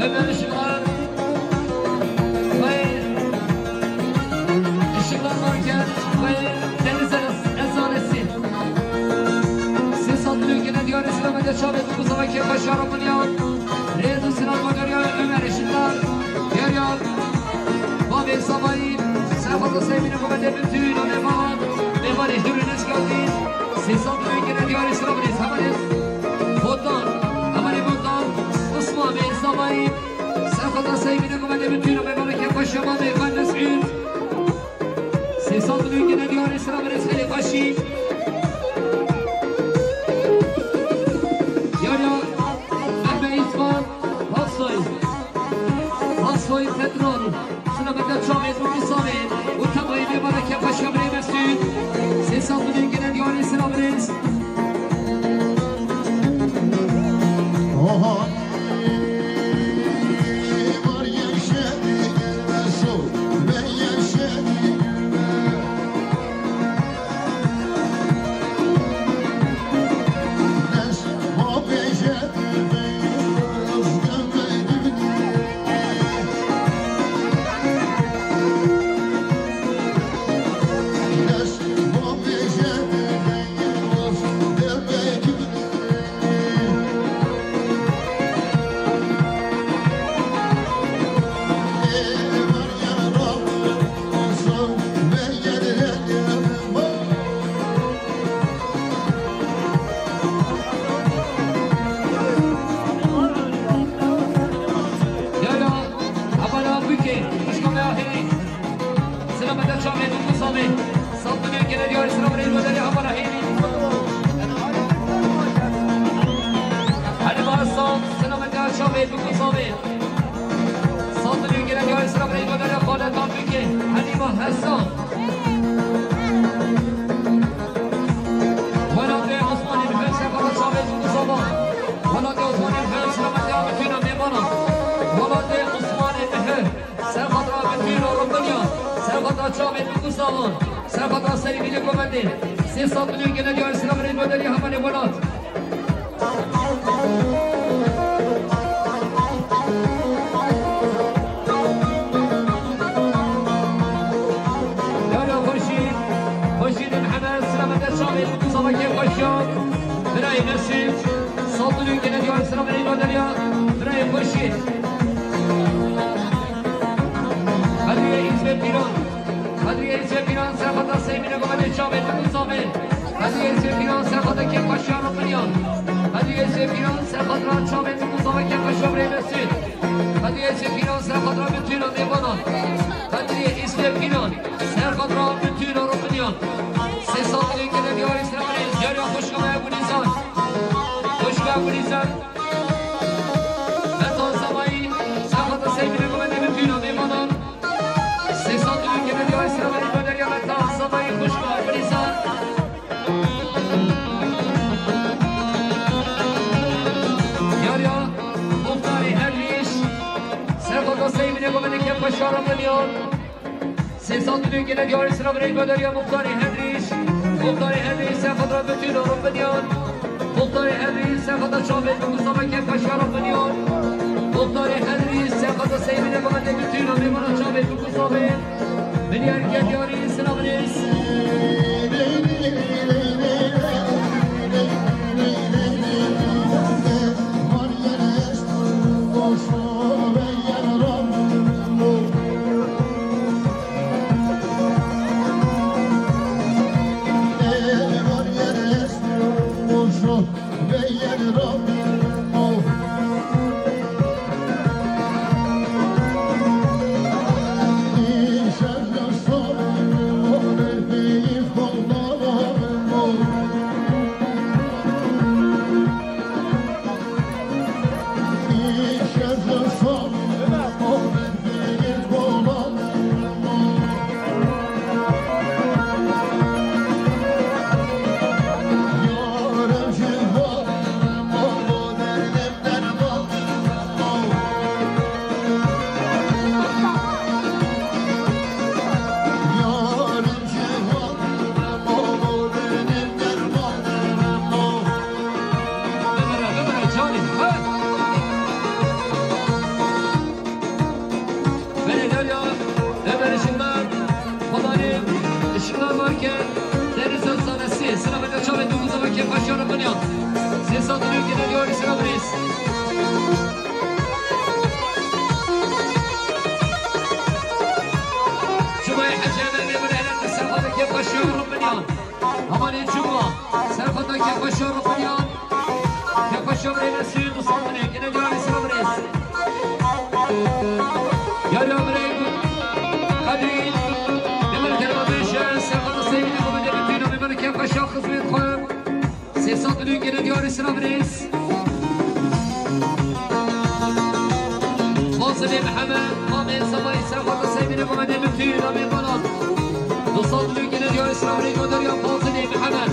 Ömer Işıklar ve Işıklar Market ve Deniz Ezanesi. Sê sed milyon gene diyarê sira Medya çavê, Bûk û Savê, kêfa şara Minya. Rêz û silav ma diyarê Ömer Işıklar. Diyarê Bavê Sabayî. Serxwata Seymîne Komedê, bütün û mêvanan. Mêvanê jûrî neşkewtî. Sê sed milyon gene diyarê sira birêz. Hevalê Botan. Hevalê Botan. Osman Bey Sabayî. Serxwata Seymîne Komedê, bütün û mêvanan, kêfa şema mêvan Mesûd. Sê sed milyon gene diyarê sira birêz, xeylê xweşî. Diyarê Mehmet İsmail Aksoy. Aksoy Petrol. Sina Medya çavê, Bûk û Savê. Û temayê mêvana, kêfa şema birê Mesûd. Sê sed milyon gene diyarê sira birêz. Oha. Yala, abala bike, kuşka me ahiri. Sina Medya çavê, Bûk û Savê. Sed milyon gene diyarê sira birêz, Medya abala hêvî. Hadi bana sağ, Sina Medya çavê, Bûk û Savê. Sed milyon gene diyarê sira birêz, Medya Xaleta Bike. Hadi bana sağ. Welatê Osmanê Mihir, serxwata çavê, Bûk û Savê. Welatê Osmanê Mihir, sina Medya bütün û mêvanan. Welatê Osmanê Mihir. Serxwata bütün û Rûpiniya, serxwata çavê, Bûk û Savan, serxwata Seymîne Komedê, sê sed milyon gene diyarê sira birêz, Medya Hevalê Welat. Yala Xurşîd, Xurşîdê Mihemed, sina Medya çavê, Bûk û Savê, kêfa şema, birayê Mesûd, sed milyon gene diyarê sira birêz, Medya, birayê Xurşîd. Kadriye Îzmê Pîran. Kadriye Îzmê Pîran, serxwata Seymîne Komedê, çavê, Bûk û Savê. Kadriye Îzmê Pîran, serxwata kêfa şema Rûpiniya. Kadriye Îzmê Pîran, serxwata çavê, Bûk û Savê, kêfa şema birê Mesûd. Kadriye Îzmê Pîran, serxwata bütün û mêvanan. Kadriye Îzmê Pîran, serxwata bütün û Rûpiniya. Sê sed milyon gene diyarê sira birêz, diyarê xweşka me Gulîzar. Xweşka Gulîzar. Beton Sabayî, serxwata Seymîne Komedê, bütün û mêvanan. Sê sed milyon gene diyarê sira birêz, Medya Beton Sabayî, xweşka Gulîzar. Diyarê Muxtarê Hedrîş, serxwata Seymîne Komedê, kêfa şema Rûpiniya. Sê sed milyon gene diyarê sira birêz, Medya Muxtarê Hedrîş. Muxtarê Hedrîş, serxwata bütün û Rûpiniya. Muxtarê Hedrî, serxeta çavê bi Mustafa Kêfxweş ya Rabbiniyan. Muxtarê Hedrî, serxeta Seymînê bi Hedê Bitîna mêvana çavê bi Mustafa. Milyar Kedyarî, Sinavriz. Bimire, bimire, canî, hey! Belê Derya, Ömer Işılmaz, Kolayı, Işılmaz varken, Deniz Öztanesi, sıra bende çavê dû, Mustafa Kêfxweş ya Rabbiniyan. Sê sed û newî gene diyarî Sinavriz. Cumayê Hecê Emel Mêmûnê, Helen, serxeta Kêfxweş ya Rabbiniyan. Amanê Cuma, serxeta Kêfxweş ya Rabbiniyan. Kêfxweş ya Rabbiniyan, Nesîr, du sed binê, gene diyarî Sinavriz. Yar ya birê Qedrî, Demir Kerem Ateşe, serxeta Seymînê, Mehmet Emin Tüyna, Mehmet Kêfxweş ya xizmêt xwe. Sê sed binê gene diyarî Sinavriz. Fazilê Mihemed, Mamê Zemayî, serxeta Seymînê, Mehmet Emin Tüyna, mêvanan. Du sed binê gene diyarî Sinavriz, Godarya Fazilê Mihemed.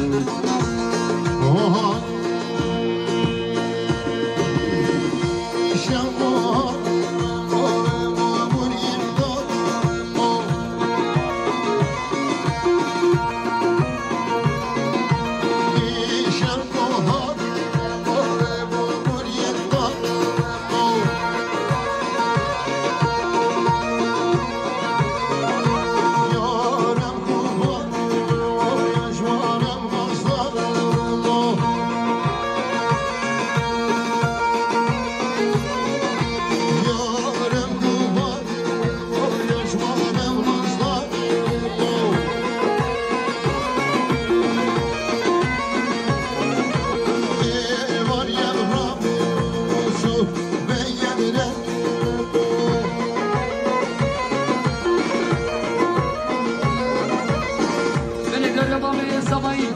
Belê Derya Mamê Zemayî,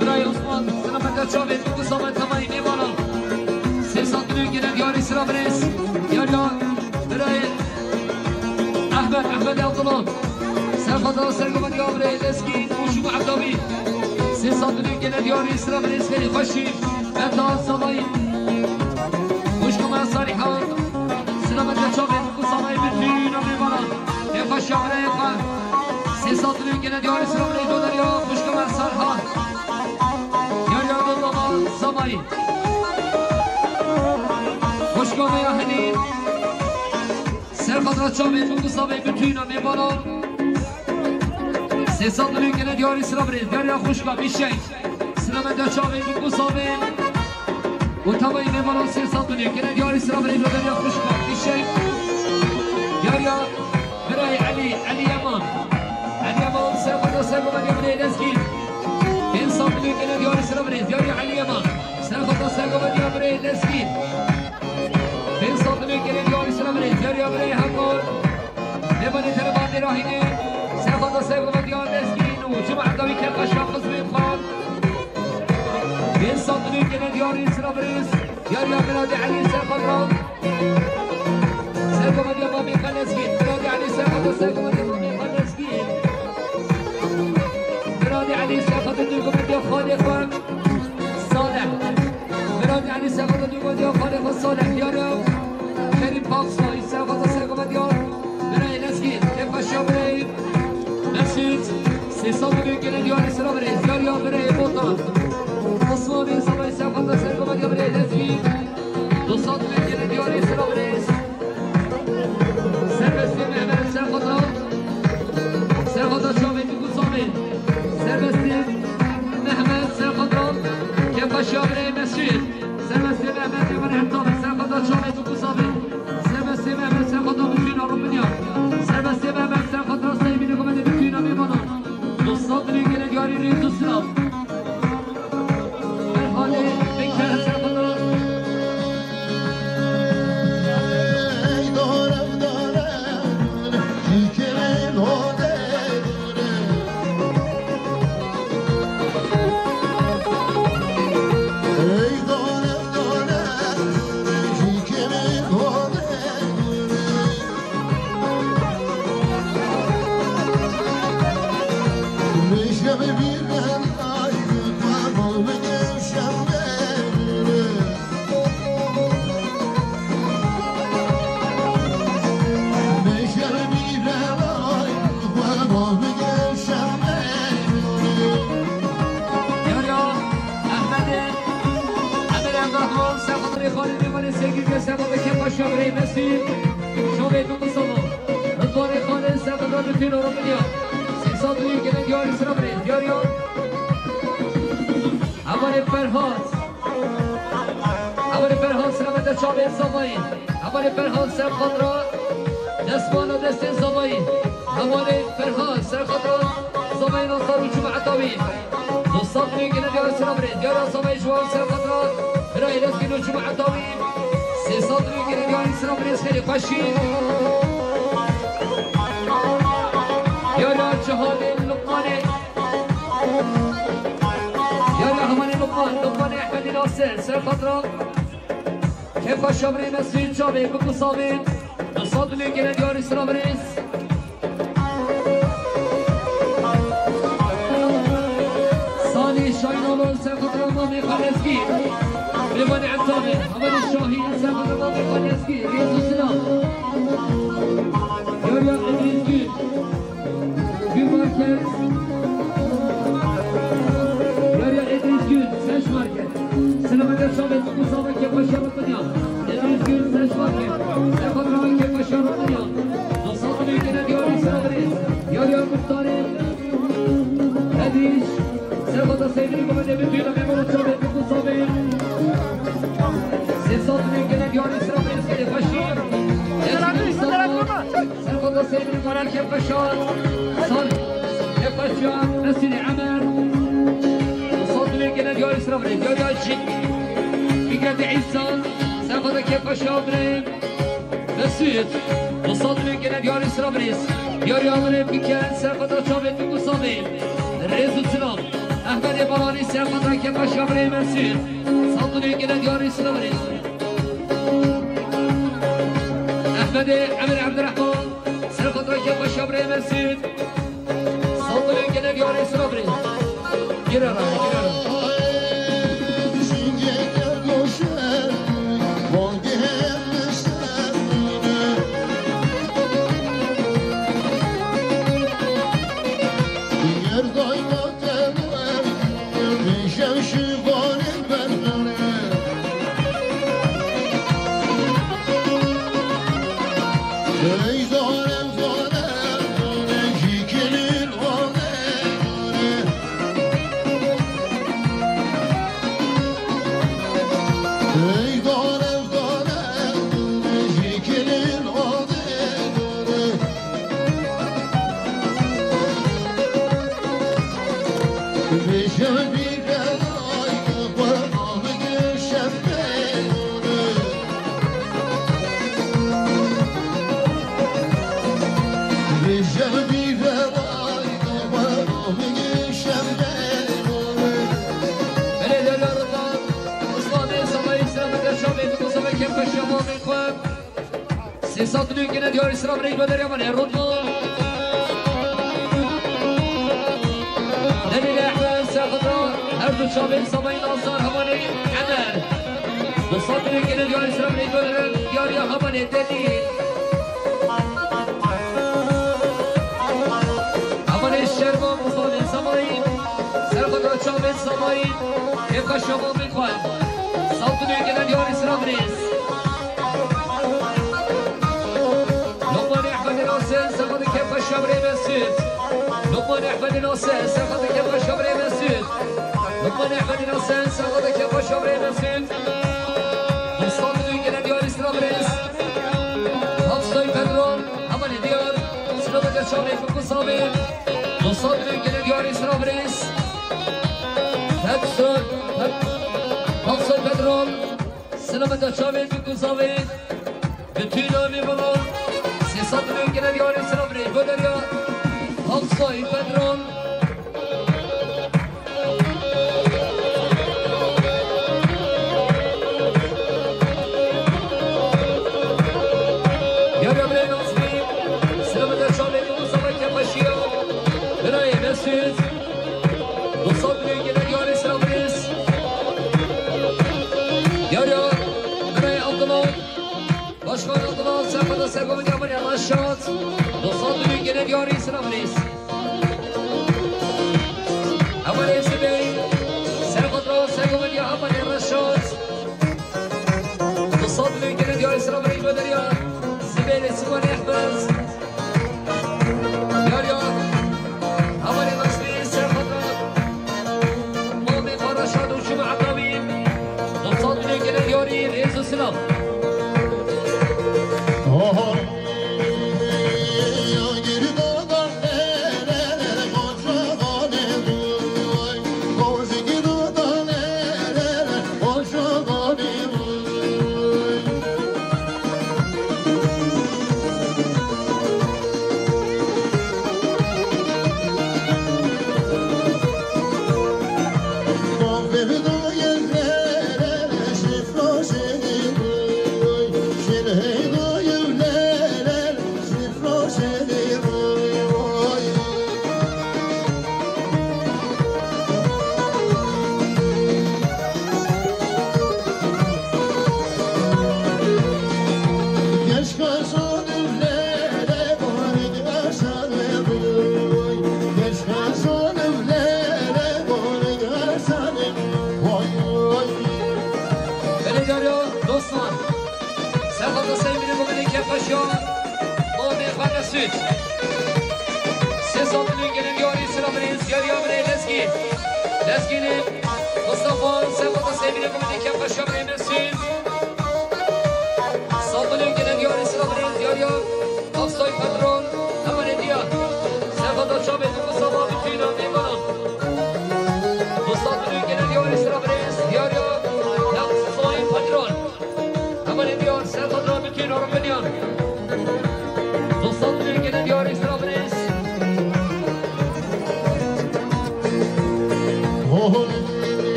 birayê Osman, selamet ya çavê, Tungu Samet Zemayî, mêvanan. Sê sed milyon gene diyarî Sinavriz. Yar ya birayê Ehmed, Ehmed Abdullah. Serxeta sergovendiya birayê Lezgî, Mûşû Muhedabî. Sê sed milyon gene diyarî Sinavriz, gelî xweşî. Meta Zemayî. Xwişka me Salîha. Selamet ya çavê, Tungu Samayî, bütün mêvanan. Kêfxweş ya birayê xwe. Sê sed milyon gene diyarî Sinavriz, Godarya, xwişka me Salîha. Yar ya Abdullah Zemayî. Xwişka me ya Henî. Serxeta çavê, Tungu Samayî, bütün mêvanan. Sê sed milyon gene diyarî Sinavriz, Derya xwişka, Bîşeng. Selamet ya çavê, Tungu Samayî. Û tevayî mêvanan sê sed milyon gene diyarî Sinavriz, Derya xwişka, Bîşeng. Yar ya birayê Elî, Elî Yeman. Elî Yeman, serxeta sergovendiya birayê Lezgî. Pênc sed milyon gene diyarî Sinavriz, Yar ya Elî Yeman. Serxeta sergovendiya birayê Lezgî. Pênc sed milyon gene diyarî Sinavriz, Yar ya birayê Hakan. Mêvanê Terevan Dêrahînê, serxeta sergovendiya Lezgî û Cuma Evdawî Kêfxweş ya xizmêt xwe. Pênc sed milyon gene diyarî Sinavriz, Yar ya Miradê Elî, serxeta sergovendiya Mamê xwe Lezgî, Miradê Elî, serxeta sergovendiya Mamê xwe Lezgî. Miradê Elî, serxeta sergovendiya xalê xwe Salih. Miradê Elî, serxeta sergovendiya xalê xwe Salih. Yar ya Kerîm Paksoy, serxeta sergovendiya birayê Lezgî, Kêfxweş ya birayê Mesûd, sê sed milyon gene diyarî Sinavriz, Yar ya birayê Botan. Sabay Serxota Serxota Gabriel Lezgî. Du sed lê gele diyarî sira birêz. Serbestê Mehmet Serxota. Serxota çavê bi Gusabê. Serbestê Mehmet Serxota. Kepaşa birê Mescid. Serbestê Mehmet Yaman Ertan. Serxota çavê bi Gusabê. Serbestê Mehmet Serxota bütün Avrupa. Serbestê Mehmet Serxota Seymi Nikometê bütün Avrupa. Du sed lê gele diyarî rêz û silav. Ferhadê Bekir Serxota. Yar ya, Ehmedê, Emir Emrahman, Serxotirê Xalidê Malê Segirge, Serxotirê Kepaşa Birê Mesîr, Şovê Dubusama, Rıdvanê Xalid, Serxotirê Bütün Oromilya, Sêsat û Yekene Diyarî Sira Birê, Diyar ya, Hevalê Ferhat, Hevalê Ferhat Sira Mete Çavê Zavayî, Hevalê Ferhat Serxotira, Destmala Destê Zavayî, Hevalê Ferhat Serxotira, Zavayî Nasar û Cuma Etawî. Du sed lê gele diyarî sira birê. Diyara Zavayî Ciwan Serxotira. Birayê Lezgî û Cuma Etawî. Sê sed lê gele diyarî sira birê. Xêrê xweşî. Diyara Cihanê Luqmanê. Diyara Hemanê Luqman. Luqmanê Ehmedî Nasir. Serxotira. Kêfa şabrê Mesîd Çavê. Biku savê. Du sed lê gele diyarî sira birê. Salî Şahin Alon, Serxatira Mamê Xalezgî. Mêvanê Etanê, Hevalê Şahî, Serxatira Mamê Xalezgî. Rêz û silav. Yariya Îdrîs Gül. Gül Market. Yariya Îdrîs Gül, Seş Market. Silamet Şamet, Musa ve Kepaşa Rıkınya. Îdrîs Gül, Seş Market. Serxatira Kepaşa Rıkınya. Du sed lê gele diyarî sira birê. Yariya Muxtarê. Hediş. Serxata Seyfî Komedê Bütüyla Memur Çavê Kutu Savê. Sê sed lê gele diyarî sira birê. Seyfî Paşa. Serxata Seyfî Komedê Kepaşa. Sal. Kepaşa. Mesîrê Emer. Du sed lê gele diyarî sira birê. Diyarî Acî. Fikretê İsa. Serxata Kepaşa birê. Mesut, Musad lê gele diyarî sira birêz. Diyarî Amrê Biken, Serxata Çavê Tuku Savê. Rêz û silav. Ehmedê Baranî, Serxata Kepaşa birê Mesut. Sad lê gele diyarî sira birêz. Ehmedê Emir Abdurrahman, Serxata Kepaşa birê Mesut. Saldırı gene diyarê sira birê. Gir ara, gir ara. Sê sed lê gene diyarî sira birê, Goderya Mane, Rodman. Delîl Ehmed, Sefra, her du çavên Samayî Nazar, Hemanê Emer. Du sed lê gene diyarî sira birê, Goderya, diyarî Hemanê Delîl. Hemanê Şervan, Muzalê Samayî. Serxwedra çavên Samayî. Ê xweşa Saldırı gelen yarı sıra Brez. Lokman Ehmed'in Asen, Sefa'da Kefa Şabre Mesut. Lokman Ehmed'in Asen, Sefa'da Kefa Şabre Mesut. Lokman Ehmed'in Asen, Sefa'da Kefa Şabre Mesut. Saldırı gelen yarı sıra Brez. Hafsoy Pedro, Hamanê Diyar, Sinometre Çavê Fiko Savê. Saldırı gelen yarı sıra Brez. Hepsi, hep, Hafsoy Pedro. Selamet çavên bi kuzavê. Bütün amî bala. Sê sed milyon gene diyarê selamet. Goderya. Hafsay Pedron. Yarya Birey Nazmi. Selamet çavên bi kuzavê kepaşiya. Birayê Mesut. Dostlar, bugün gelen yarı sıra Brez. Yarı Birey Abdullah. Başkan Abdullah, Serhat Sergovinya, Maria Raşat. Dostlar, bugün gelen yarı sıra Brez. Ama Remzi Bey, Serhat Sergovinya, Maria Raşat. Dostlar, bugün gelen yarı sıra Brez, Goderya. Zibêlê Sibonê Ehmed. Yarya. Hevalê Nasrî ser xwe de. Mamê Qaraşan û Cuma Edawî. Dostan dilê gelê yarî rêz û silam. Belê yarî dostan. Serhat Hüseyin bile bu bile kepleşiyor. Muhammed Efendi Süt. Ses altının gelen yarı sıra bile, yarı yarı Lezgin. Lezgin'in Mustafa, Serhat Hüseyin bile bu bile kepleşiyor. Saldırı gelen yarı sıra bile, yarı yarı. Hafsay Patron, hemen hediye. Serhat Çabet, Mustafa Bütün, Meyvana. Dostlar, bugün gelen yarı sıra Brez, yarı yarı. Hafsay Patron. Hemen hediye, Serhat Patron, Bütün, Orhan Bediyan. Dostlar, bugün gelen yarı sıra Brez.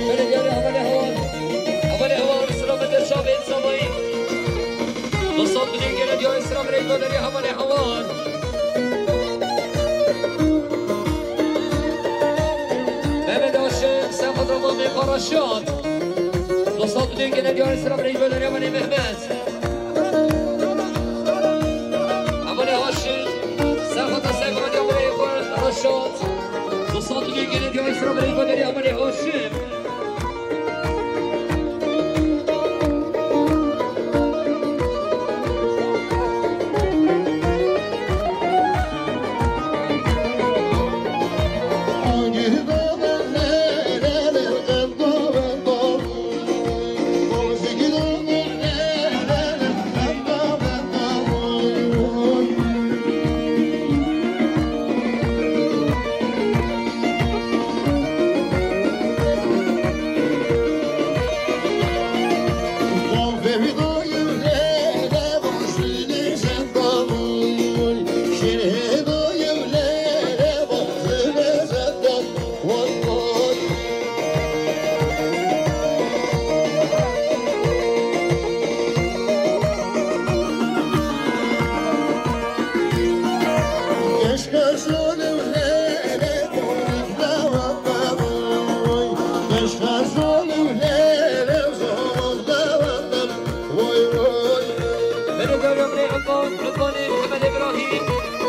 Belediye hevalê heval. Hevalê heval, selamet çavên Samayî. Dostlar, bugün gelen yarı sıra Brez, belediye hevalê heval. Mehmet Aşık, sen fotoğrafı bir paraşüt. Dostlar, bugün gelen yarı sıra Brez, belediye hevalê Mehmet. Hevalê Haşim, Serhat Hüseyin, Goderya Reşat. Dostlar, bugün gelen yarı sıra Brez, belediye hevalê Haşim. Birê Eban, Ebanê Mihemed Îbrahîm.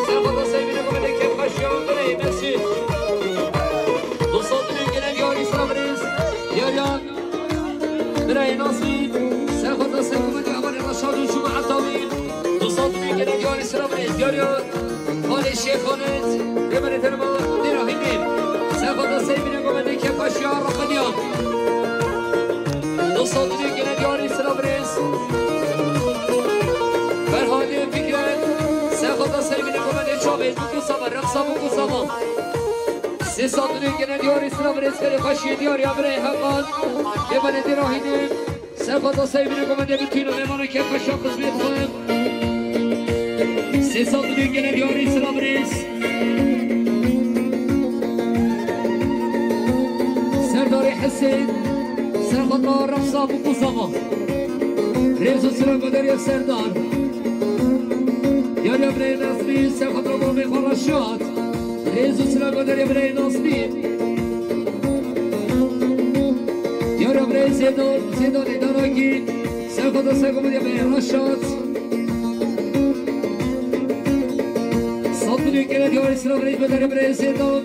Serxwata Seybînê Komedê Kêfxweşiya Birê Mesûd. Du sed û yek gele diyarî sira birêz. Diyariya Birê Nasî. Serxwata Seybînê Komedê Ebanê Reşad û Cuma Etawî. Du sed û yek gele diyarî sira birêz. Diyariya Xalê Şêxanit. Rêberê Terma Dêra Hînê. Serxwata Seybînê Komedê Kêfxweşiya Raqiniya. Du sed û yek gele diyarî sira birêz. Ferhadê Fikret, serxwata Seybînê Komedê Çavê, Bukusama, Rexsa Bukusama. Sê sed û yek gele diyarî sira birêz, Kêfxweşiyê diyariya Birê Heqan. Mêvanê Dêra Hînê, serxwata Seybînê Komedê Bitûno, mêvanê Kêfxweşiya xizmêt xwe. Sê sed û yek gele diyarî sira birêz. Serdarê Hesên, serxwata Rexsa Bukusama. Rêz û silav guhdarê Serdar. Diyariya Birê Nasmî, serxwata Mamê xwe Reşad. Rêz û silav guhdarê Birê Nasmî. Diyariya Birê Zêdan, Zêdanê Darakî. Serxwata Sekomediya Birê Reşad. Sed û yek gele diyarî sira birêz guhdarê Birê Zêdan.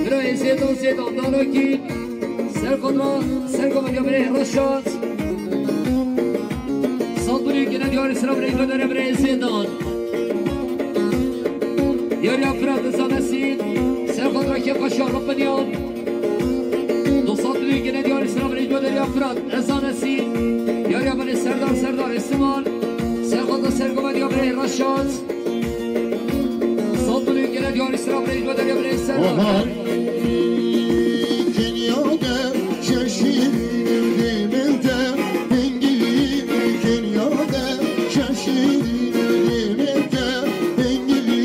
Birê Zêdan, Zêdan Darakî. Serxwata Sekomediya Birê Reşad. Sed û yek gele diyarî sira birêz guhdarê Birê Zêdan. Diyariya Firat Zanesî. Serxwata Kêfxweşiya Raqiniya. Du sed û yek gele diyarî sira birêz guhdarê Firat Ezanesî. Diyariya Birê Serdar, Serdar Esiman. Serxwata Sekomediya Birê Reşad. Sed û yek gele diyarî sira birêz guhdarê Birê Serdar. Oha. Kenyada şaşırdım demelde, dengili Kenyada şaşırdım demelde, dengili.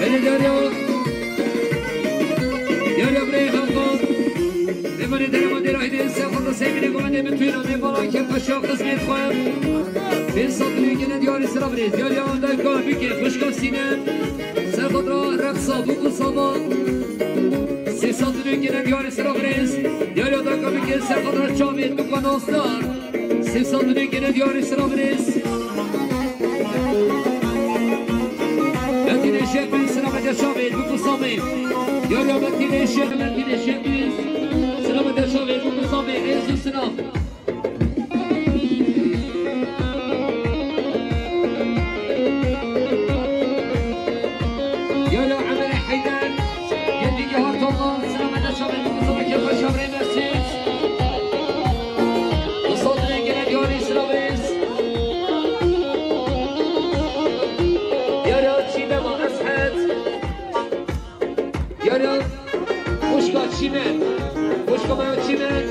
Belê Derya. Derya Birê Heqan. Mêvanê Derya Mandê Rahîdê, serxwata Seybînê Komedê Bitûno, mêvana Kêfxweşiya xizmêt xwe. Pênc sed û yek gele diyarî sira birêz. Diyariya Dayka Bikê, xwişka Sîne. Serxwata Rexsa Bukusama. Sê sed û yek gele diyarî sira birêz. Diyariya Dayka Bikê, serxwata Çavê Duka Nasdar. Sê sed û yek gele diyarî sira birêz. Metînê Şefî, sira Mete Şavê, Bukusamê. Diyariya Metînê Şefî, Metînê Şefî, sira Mete Şavê, Bukusamê. Rêz û silav. Diyariya Emerê Heyder. Yedîgî Hartolan, sira Mete Şavê, Bukusama, Kêfxweşiya Birê Mesûd. Du sed û yek gele diyarî sira birêz. Diyariya Çîmena Eshed. Diyariya xwişka Çîmen. Xwişka me ya Çîmen.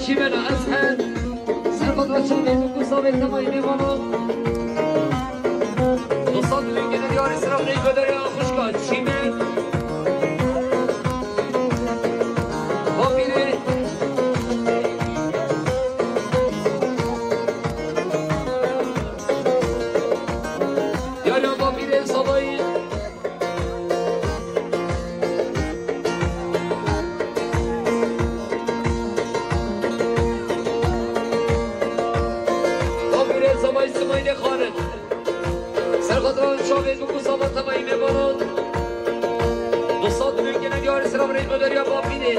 Çîmena Eshed. Serxwata Çavê Bukusamê, temayî mêvanan. Du sed û yek gele diyarî sira birêz guhdarê xwişka Çîmen. Bapîrê. Diyariya Bapîrê Sabayî. Bapîrê Sabayî Simayîlê Xalid. Serxwata Çavê Bukusama, temayî mêvanan. Du sed û yek gele diyarî sira birêz guhdarê Bapîrê.